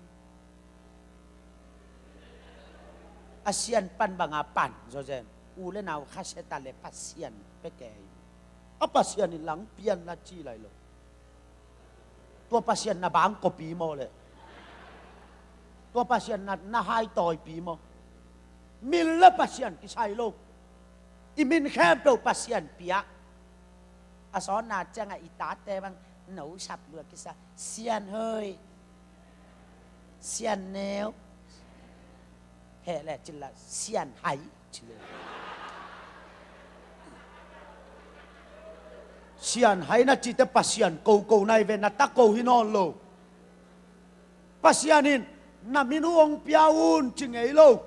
A sian pan banga pan zawzen. U le nau khasia ta le Pasian pia kei. A Pasian in lang pian la ci lai lo. Tua Pasian na bangkawpi maw le? Tua Pasian na, na haitawipi maw? Min le Pasian kisai lo. I min khempeuh Pasian pia. A sawtna ciangah i tate bang no sap lua kisa. Sian hoi. Sian neu. Heh le cin la sian hai. Sian hai na cite Pasian koko nai ve, na ta ko hi nawn lo. Pasian in na min uh hong pia un ci ngei lo.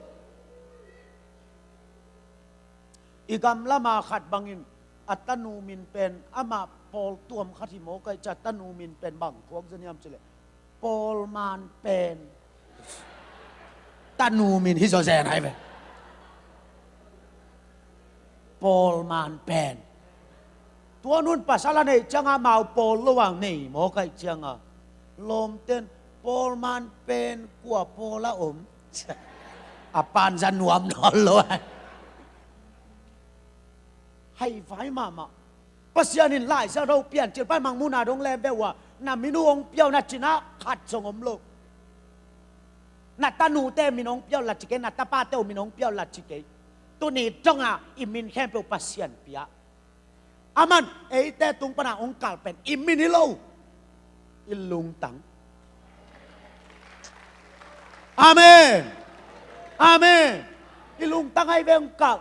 I gamlama khat bangin a tanu min pen amah pawl tuam khat hi mawk aih cia, tanu min pen bang thuak zen hiam cileh Paul Man Pen. Tanu min hi zaw zen hai ve. Paul Man Pen. Tua nun pasal a neih cianga mau pawl lo a nei mawk aih cianga lawmten Paul Man Pen kua pawl a om. A pan za nuam nawn lo a. Hai vai mahmah. Pasian in Lai Siangtho Piancil pan Mangmuhna dong lem ve uh a, na min uh hong pia uh na cinah khat zong om lo. Na tanute min hong pia uh la ci kei, na tapate uh min hong pia uh la ci kei. Tuni dongah i min khempeuh Pasian pia. Aman eite tung pana hong kal pen i min hi lo. I lungtang. Amen. Amen. I lungtang ahi ve hong kal.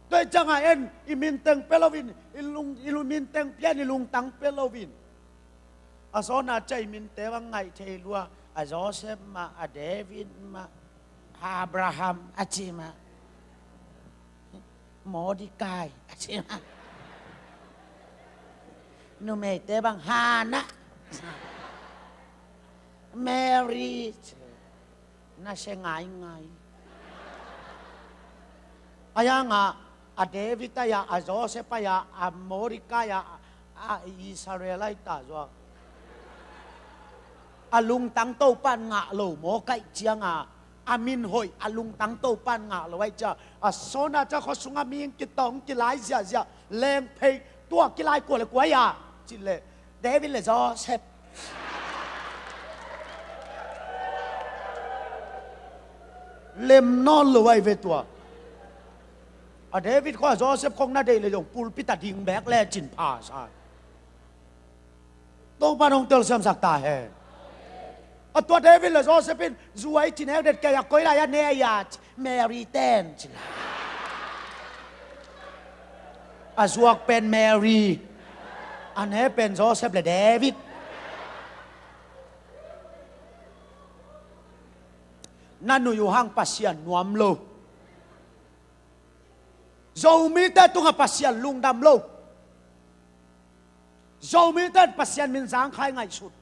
Tua i ciangah en i minteng pia loin, i lung, i lung minteng pian i lungtang pia loin. A sawtna cia i minte bang ngaih thei lua, a Joseph mah, a David mah, a Abraham a ci mah, Mordecai a ci mah. Numeite bang Hannah, Mary, na sia ngaingai. A yangah a David a ya, a Joseph a ya, a Mordecai a, a Israel a i ta zuak. A lungtang Topan ngah lo mawk aih cianga a min hoih a lungtang Topan ngah lo aih cia a sawtna cia khua sunga mihing kitawng kilai ziahziah lengphei tua kilai kua le kua ya cileh David le Joseph. Lem nawn lo ahi ve tua. A David khua Joseph khong na deih le zong pulpit a ding bek le cin pha sa. Topan hong telsiamsak ta hen. A tua David le Joseph in zu a i cin hek det kei a koi lai a ne a ya Mary ten cin. A zuak pen Mary, a ne pen Joseph le David. Na nui uh hang Pasian nuam lo. Zomite tungah Pasian lungdam lo. Zomite Pasian min zangkhai ngaihsut.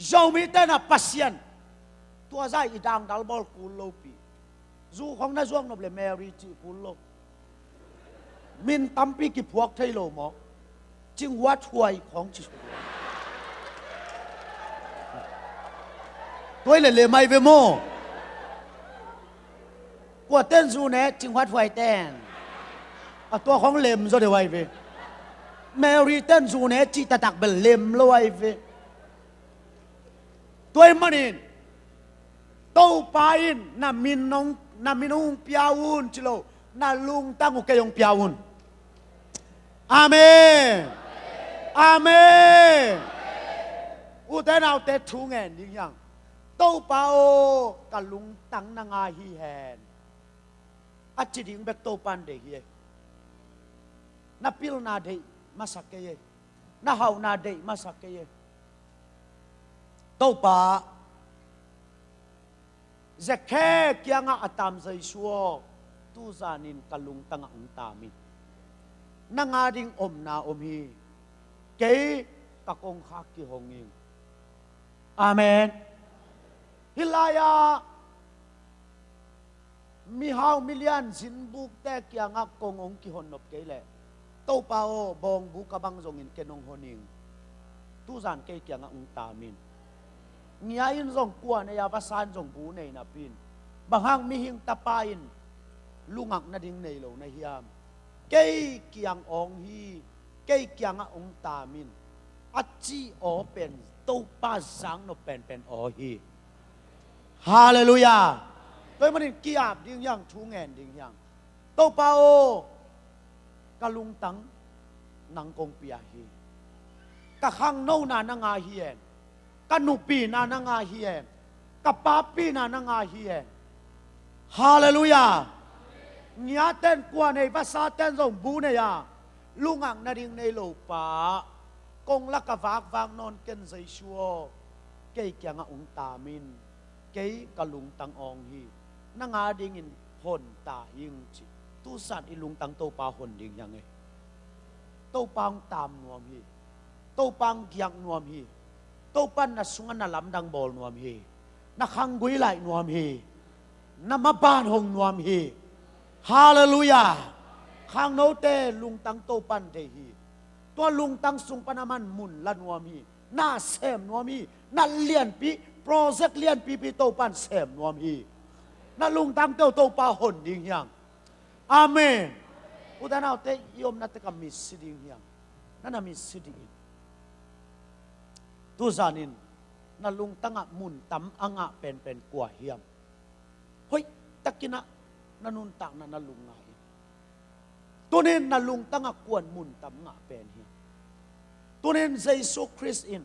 Zomite na Pasian tua zah i dangdal bawl kul lopi. Zu khong na zuak nop le Mary cih kul lo. Min tampi kiphuak thei lo maw? Cinghuat huai khong ci. Tuai le lem ahi ve maw? Kua ten zu ne cinghuat huai ten. A tua khong lem zaw deuh ahi ve. Mary ten zu ne cih taktak bel lem lo ahi ve. Tua ahih manin Topa in na min hong, na min hong pia un ci lo, na lungtang uh kei hong pia un. Amen. Amen. Ute naute thu ngen ding hiang. Topa aw, ka lungtang na ngai hi hen. A ci ding bek Topa in deih hi e. Na pilna deih masa kei e. Na hauhna deih masa kei e. Topa, Zakhe kiangah a tam Jesu aw, tuzanin ka lungtangah hong tam in. Nang a ding omna om hi. Kei ka kongkhak kihong ing. Amen. Hih lai-ah mihau milian zinbukte kiangah kong hong kihon nop kei leh, Topa aw, bawngbuk a bang zongin ken hong hon ing. Tuzan kei kiangah hong tam in. Ngia in zong kua nei a, vasa in zong bu nei napi in, bang hang mihing tapa in lungak nading nei lo na hiam? Kei kiang awng hi. kei kiangah hong tam in, a ci aw pen Topa zaknop penpen aw hi. Halleluiah. Tua ahih manin ki-ap ding hi hang, thu ngen ding hi hang. Topa aw, ka lungtang nang kong pia hi. Ka khangnona na ngah hi hen. Ka nupina na ngah hi hen. Ka papina na ngah hi hen. Halleluiah. Ngiaten kua nei, vasaten zong bu nei a, lungak nading nei lo pa, kong lak a vakvak nawn ken Jesu aw, kei kiangah hong tam in, kei ka lungtang awng hi. Nang a dingin hon ta ing ci. Tu zan i lungtang Topa hon ding hi hang e. Topa hong tam nuam hi. Topa hong giak nuam hi. Topa in na sungah na lamdang bawl nuam hi. Na khanggui laih nuam hi. Na maban hong nuam hi. Halleluiah. Khangnote lungtang Topa in deih hi. Tua lungtang sung pan aman mun la nuam hi. Na sem nuam hi. Na lianpi, project lianpipi Topa in sem nuam hi. Na lungtangte uh Topa hon ding hi hang. Amen. Ute naute, i omna tek a misi ding hi hang. Na na misi dih in. Tu zanin na lungtangah mun tam a ngah penpen kua hiam? Hoih takinah na nuntakna na lungngah in. Tunin na lungtangah kuan mun tam ngah pen hiam? Tunin Jesu Khrist in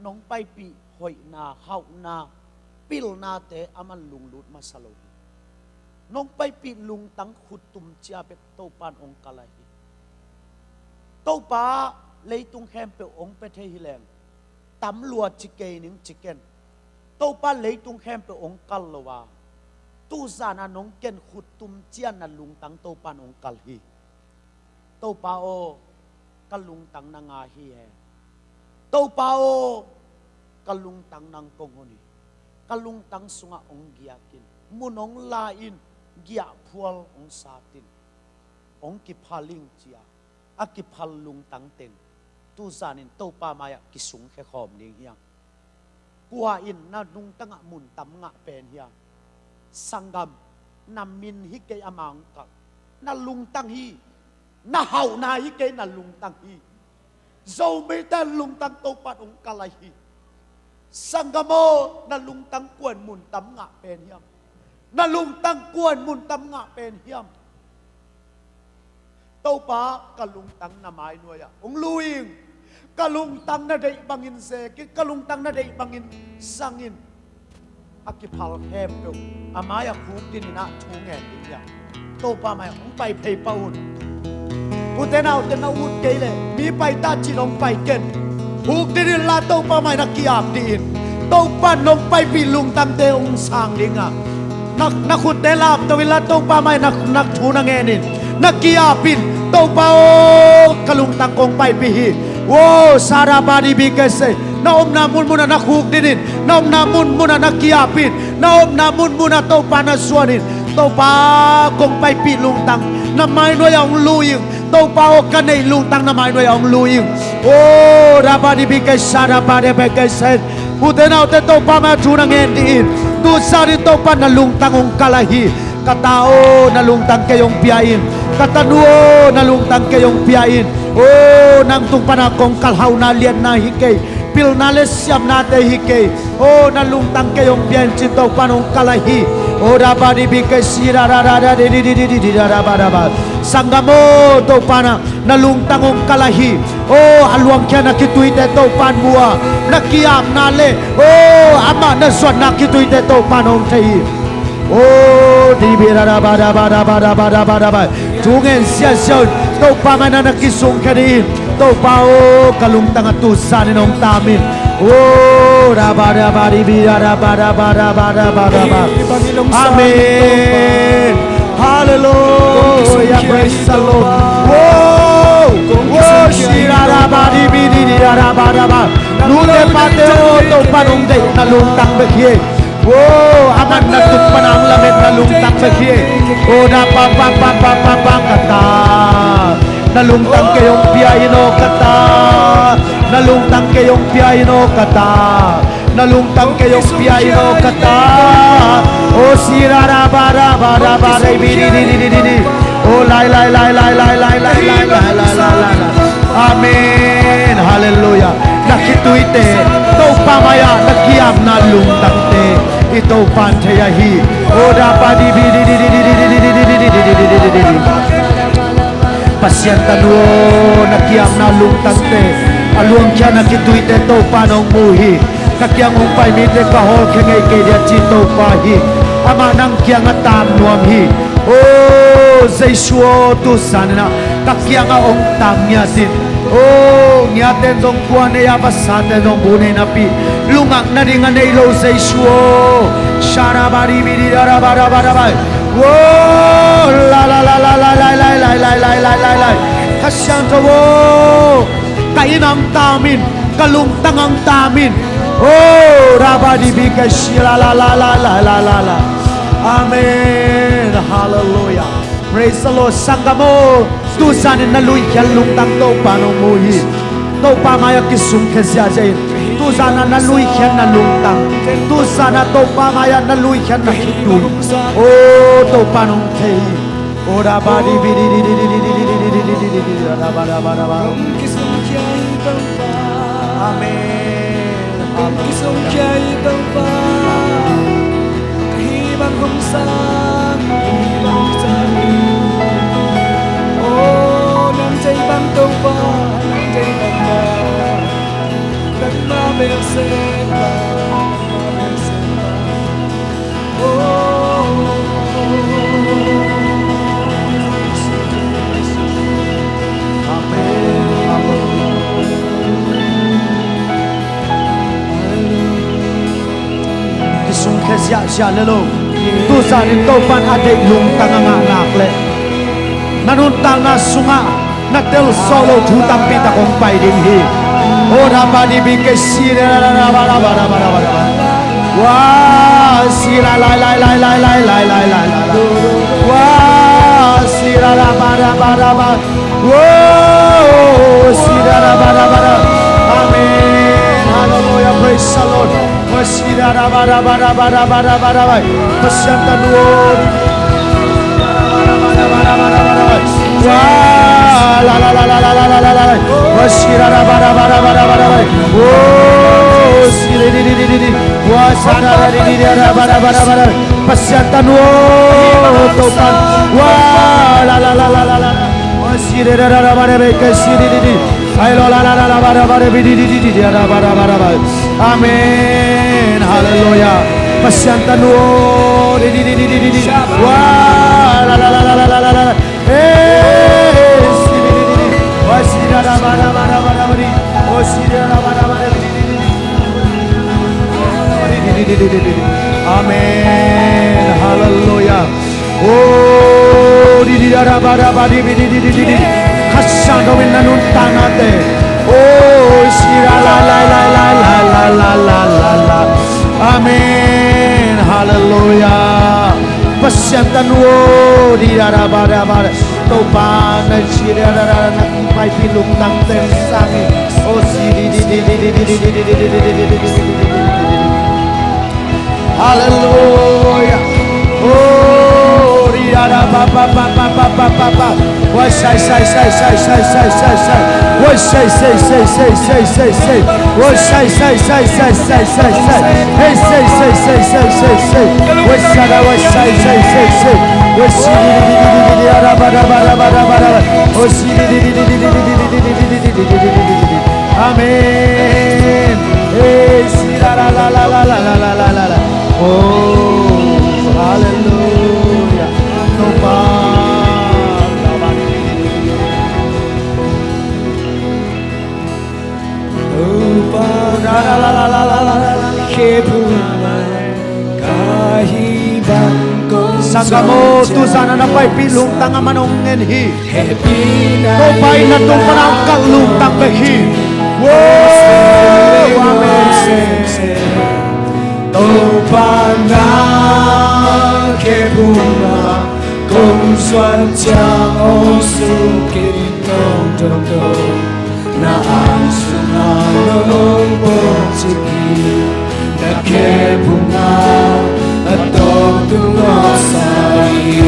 nong paipih hoihna, hauhna, pilnate aman lunglut masa lo hi. Nong paipih lungtang khuttum cia bek Topa in hong kal ahi. Topa leitung khempeuh hong pia thei hileng tam lua ci kei ning ci ken. Topa leitung khempeuh hong kal lo a, tu zana nong ken khuttum cia na lungtang Topa in hong kal hi. Topa aw, ka lungtang na ngah hi hen. Topa aw, ka lungtang nang kong hon hi. Ka lungtang sungah hong giak in, mun hong la in, giahphual hong sat in, hong kiphal ing cia a kiphal lungtang teng tu zanin Topa mai-ah kisungkhia khawm ding hi hang. Kua in na lungtangah mun tam ngah pen hiam? Sanggam, na min hi kei a mangkal. Na lungtang hi. Na hauhna hi kei, na lungtang hi. Zomite lungtang Topa in hong kal ahi. Sanggam aw, na lungtang kuan mun tam ngah pen hiam? Na lungtang kuan mun tam ngah pen hiam? Topa, ka lungtang na mai nuai-ah hong lu ing. Ka lungtang na deih bangin zeek in, ka lungtang na deih bangin zang in. A kiphal khempeuh a mai-ah khukdin in ah thu ngen ding hi hang. Topa mai-ah hong pai phei pah un. Ute naute, na ut kei leh mi pai ta cin hong pai ken. Khukdin inla Topa mai na ki-ap dih in. Topa in nong paipih lungtangte hong sang ding a, na, na khutte lamto inla Topa mai na, na thu na ngen in. Na ki-ap in. Topa aw, ka lungtang kong paipih hi. Wo, sarabadi bikese. Na omna munmunah na khukdin in. Na omna munmunah na ki-ap in. Na omna munmunah Topa na zuan in. Topa, kong paipih lungtang na mai nuai-ah hong lu ing. Topa aw, ka neih lungtang na mai nuai-ah hong lu ing. O, rabadi bikesa, rabadi bikesa. Ute naute, Topa mai-ah thu na ngen dih in. Tu zanin Topa na lungtang hong kal ahi. Ka ta aw, na lungtang kei hong pia in. Ka tanu aw, na lungtang kei hong pia in. O, nang tung pana kong kal hauhna lianna hi kei. Pilna le siamnate hi kei. O, na lungtang kei hong pia in ci-in Topa in hong kal ahi. O, rabadi bikesi, rararara, di, di, di. Sanggam aw, Topa na, na lungtang hong kal ahi. O, a luangkhia na khituite Topa in mu a, na ki-apna le, o, amah na zuatna khituite Topa in hong thei hi. O, di bi, rarabadabadabadabadabadaba. Thu ngen siasia un. Topa mai-ah na kisungkhia dih in. Topa aw, ka lungtang a tu zanin hong tam in. O, rabadabadibi, rabadabadabadabadaba. Amen. Hallelujah. Praise the Lord. Wow. Wow, shirarabadibidi, rarabadaba. Nute pate aw, Topa in hong deih na lungtang bek hi. Wow, aman na tung pana hong lamet na lungtang bek hi. O, na pa pa pa pa pa pa ka ta. Na lungtang kei hong pia in aw ka ta. Na lungtang kei hong pia in aw ka ta. Na lungtang kei hong pia in aw ka ta. O, sirarabadabadabadabidi. O, lai lai lai lai lai lai lai lai lai lai lai lai. Amen. Halleluiah. Na khituite Topa mai-ah na kiamna lungtangte i Topa'n thei ahi. Pasian tanu aw, na kiamna lungtangte a luangkhia na khituite Topa'n hong mu hi. Ka kiang hong pai mite ka hawlkhia ngei kei dia ci Topa hi. Amah nang kiangah taam nuam hi. O Jesu aw, tu zanin ah ka kiangah hong taam ngiat in. O ngiaten zong kua nei a, vasaten zong bu nei napi, lungak nading a nei lo Jesu aw. Sharabari bidi darabarabai. Wo la la la la la lai lai lai lai lai lai lai lai. Kha Siangtho aw, ka inn ah hong taam in, ka lungtang ah hong taam in. O rabadi bi ka shi la la la la la la la la. Amen. Halleluiah. Praise the Lord. Sanggam aw, tu zanin na luikhiat lungtang Topa'n hong mu hi. Topa mai-ah kisungkhia ziahziah in. Tu zan ah na luikhiat na lungtang, tu zan ah Topa mai-ah na luikhiat na khitui, o Topa'n hong thei hi. O rabadi bidi. Amen. Kong kisungkhia hi Topa, ka hih bang hong sang, ka hih bang hong sang. O nang thei bang Topa, nang thei bang Topa, nangmah bek sem bang, nangmah bek sem bang. Kisungkhia ziahziah le lo. Tu zanin Topa'n a deih lungtang a ngah nak leh, na nuntakna sungah na tel sawh loh thu tampi tak hong pai ding hi. O rabadi bi ka shi la la la la la la la la la. Wa si la la la la la la la la la la. Wa si la la ba la ba la ba. Wo si la la ba la ba la. Amen. Hallelujah. Praise the Lord. Wa si la la ba la ba la ba la ba la ba la ba. Pasian tanu aw. Wa la la la la la la la la la. Wa si la la ba la ba la ba la ba la ba. Wo si li li li li li li. Wa sa la la li li li la ba la ba la ba la. Pasian tanu aw, Topa. Wa la la la la la la. Wa si li la la la ba la ba ka si li li li. Ai lo la la la la ba la ba la bi li li li li la ba la ba la ba. Amen. Hallelujah. Pasian tanu aw, li li li li li li. Wa la la la la la la la la. Hey, si di di di di. Wa si da da ba da ba da ba da ba di. Wa si da da ba da ba da di di di di. Di di di di di di di. Amen. Hallelujah. Oh, di di da da ba da ba di di di di di di. Kha Siangtho in na nuntaknate. Oh, si da la la la la la la la la la la. Amen. Hallelujah. Pasian tanu aw, di da da ba da ba da. Topa na ci da da da na kipaipih lungtang ten sang in. Oh, si di di di di. Hallelujah. Oh, di da da ba ba ba. Wa sai sai sai sai sai sai sai sai. Wa sai sai sai sai sai sai sai. Wa sai sai sai sai sai sai sai. Hey sai sai sai sai sai sai. Wa sa da wa sai sai sai sai. Wa si di di di di di di di da ba da ba da ba da ba da ba. Wa si di di di di di di di di di di di di di di di di di di. Amen. Hey si la la la la la la la la la la. Oh, hallelujah. Topa. Sanggam aw, tu zan a na paipih lungtang a man hong ngen hi. Topa in na tung pan a hong kalh lungtang bek hi. Wow, amen. Topa na khe phung a kong suan ciang hong suk in nong dong dong. Na ang sung a nong bawng cik hi. Na khe phung a a tawng tung awk sa hi.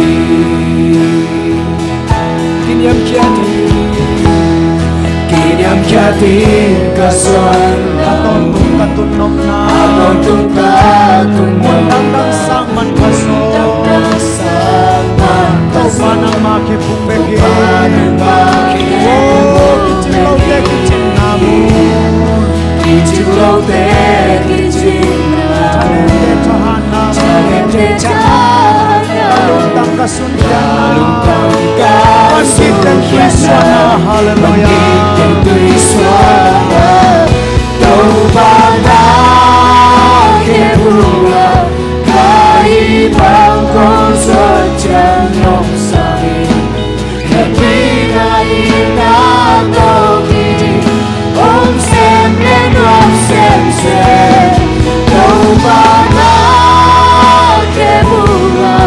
Kiniam khia ding. Tingkasuan a tawntung ka tun nopna, a tawntung ka tun nopna, dangdang sang man ka sawm. Topa nangmah khe phung bek hi. Topa nangmah khe phung bek hi. Oh, kicing lote kicing na mun, kicing lote kicing na mun, thanemte thahatna mun, thanemte thahatna mun, lungtang ka sun khiatna, lungtang ka sun khiatna, hallelujah. Topa na khe phung a, ka hih bang kong suan ciang nong sang hi. Hehpihna in na tawh kiding, om sem le nuam semsem. Topa na khe phung a,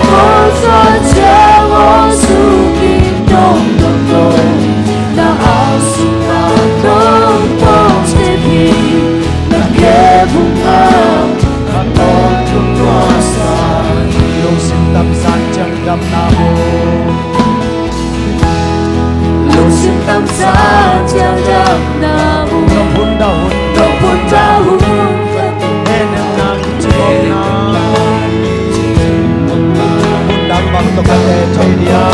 kong suan ciang hong suk in dongdong dong. Na angsunga nong pawngcip hi. Na khe phung a, ka tawntung nuam sa hi. Lungsim tamsa ciang damna mun, lungsim tamsa ciang damna mun, nong phun dah hun, nong phun dah hun, ka tun enelna kicing na mun, phun dah bang tawh ka teh thei dia.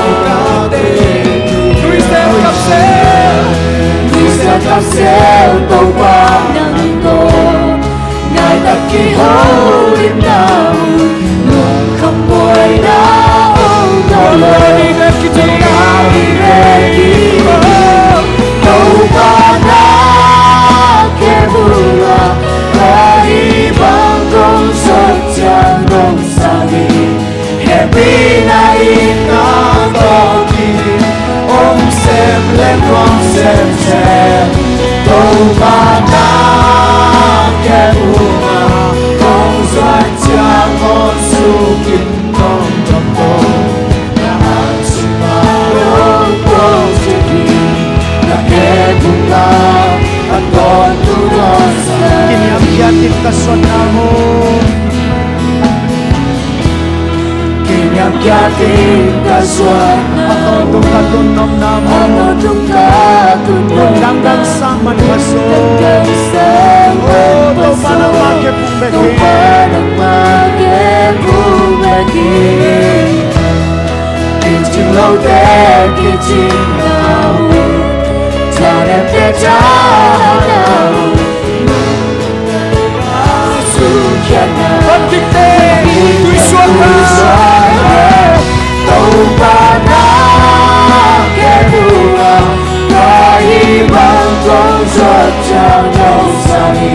Nuisiat kapsiat, nuisiat kapsiat Topa nang tawh, ngai tak kiho in na mun, lungkham buaina hong tawh lo. Topa na khe phung a, ka hih bang kong suan ciang nong sang hi. Hehpihna in na tawh kiding, om sem le nuam semsem. Topa na khe phung a, kong suan ciang hong suk in dongdong dong. Na angsunga nong pawngcip hi. Na khe phung a, ka tawntung nuam sa hi. Kiniamkhiat in ka suanna mun, kiniamkhiat in ka suan, a tawntung ka tun nopna mun, a tawntung ka tun nopna mun, dangdang sang man ka sawm. Dangdang sang man ka sawm. Oh, Topa nangmah khe phung bek hi. Topa nangmah khe phung bek hi. Kicing lote kicing na mun, thanemte thahatna mun, Topa na khe phung a, ka hih bang kong suan ciang nong sang hi.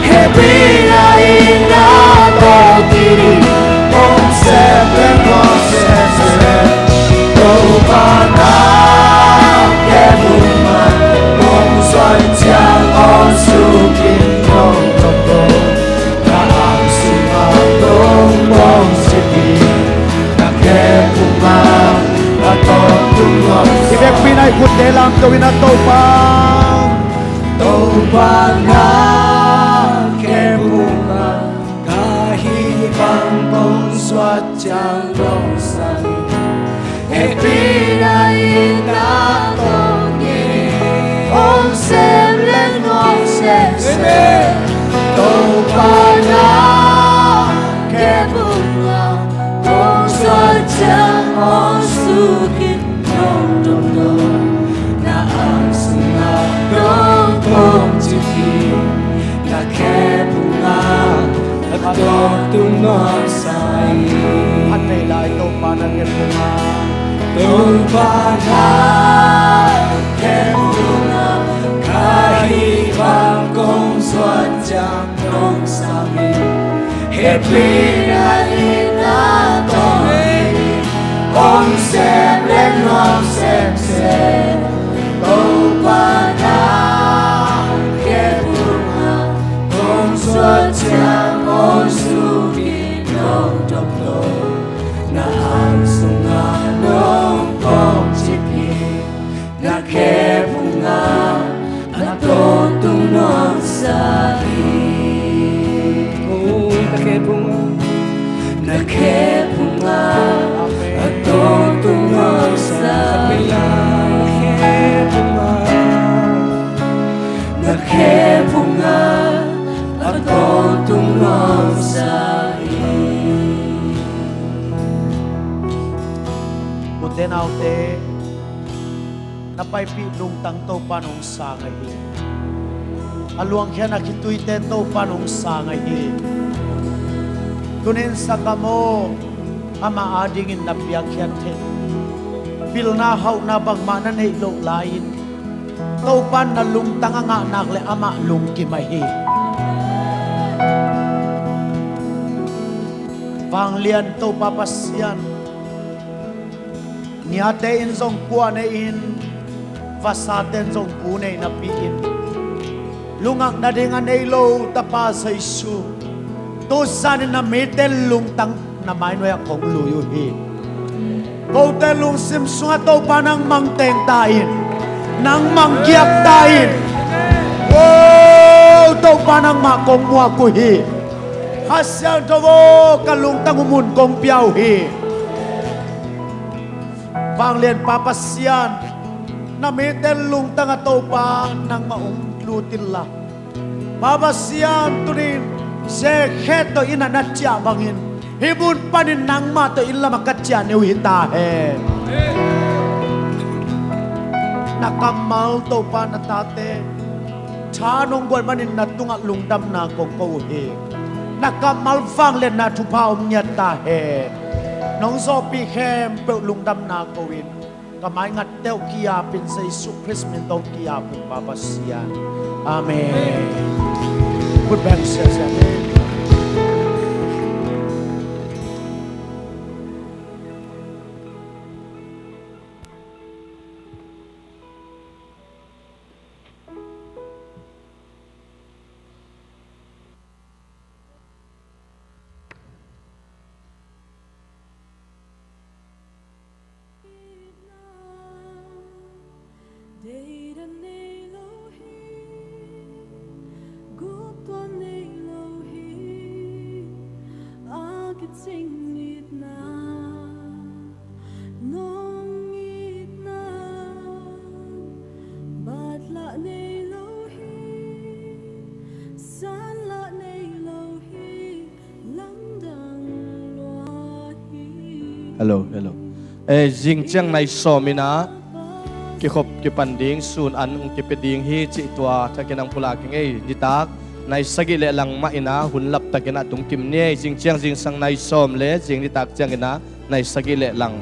Hehpihna in na tawh kiding, om sem le nuam semsem. Topa na khe phung a, kong suan ciang hong suk in dongdong dong. Na angsunga nong pawngcip hi. Na khe phung a, ka tawntung nuam sa hi. I vekpi-in i khutte lamto in, a Topa, Topa na khe phung a, ka hih bang kong suan ciang nong sang hi. Hehpihna in na tawh kiding, om sem le nuam semsem. Amen. Topa na khe phung a, kong suan ciang hong suk in dongdong dong. Na angsunga nong pawngcip hi. Na khe phung a, ka tawntung nuam sa hi. Phat vei lai, Topa na khe phung a. Topa na khe phung a, ka hih bang kong suan ciang nong sang hi. Hehpihna in na tawh kiding, om sem le nuam semsem. Topa na khe phung a, kong suan ciang hong suk in dongdong dong. Na angsunga nong pawngcip hi. Na khe phung a, a tawntung nuam sa hi. Oh, na khe phung a, na khe phung a, a tawntung nuam sa hi. Na khe phung a, Ute naute, na paipih lungtang Topa in hong sang ahi hi. A luangkhia na khituite Topa in hong sang ahi hi. Tunin sanggam aw, amah adingin na piakkhiat theih pilna hauhna bangmah na neih loh lai-in Topa in na lungtang a ngah nak leh amah lungkim ahi hi. Vanglian Topa Pasian, niate in zong kua nei-in, vasate in zong gu nei napi-in, lungngakna ding a nei lo Tapa Jesu, tu zanin na mite lungtang na mainuai ah kong lui uh hi. Kote lungsim sungah Topa nangmah teng ta in, nangmah giak ta in. Wow, Topa nangmah kong muak uh hi. Kha Siangtho aw, ka lungtang uh mun kong pia uh hi. Vanglianpa Pasian, na mite lungtang ah Topa nangmah hong lut inla, Pa Pasian, tunin Zekhe tawh inn ah na ciah bangin hih mun panin nangmah tawh inn lamah ka ciah ni uh hi ta hen. Na kammal Topa na tate tha nong guan manin na tungah lungdamna kong ko uh hi. Na kammal vangliatna thupha om ngiat ta hen. Nong zawhpih khempeuh lungdamna ko-in ka maingatte uh ki-apin Jesu Khrist min tawh ki-apin Pa Pasian. Amen. Put back, siasia. Deih dan nei lo hi, gupkhual nei lo hi, a kicing itna nong itna, bat lah nei lo hi, san lah nei lo hi, lamdang lua hi. Hello, hello. Eh, zing ciang nai sawm in ah kikhop kipan ding, sun an hong kipia ding hi cih tua thakin hong pulak ing ei. Nitak nai sagih leh lang mah in ah hun laptak in ah tung kim ni ei. Zing ciang zingsang nai sawm leh zing nitak ciangin ah nai sagih leh lang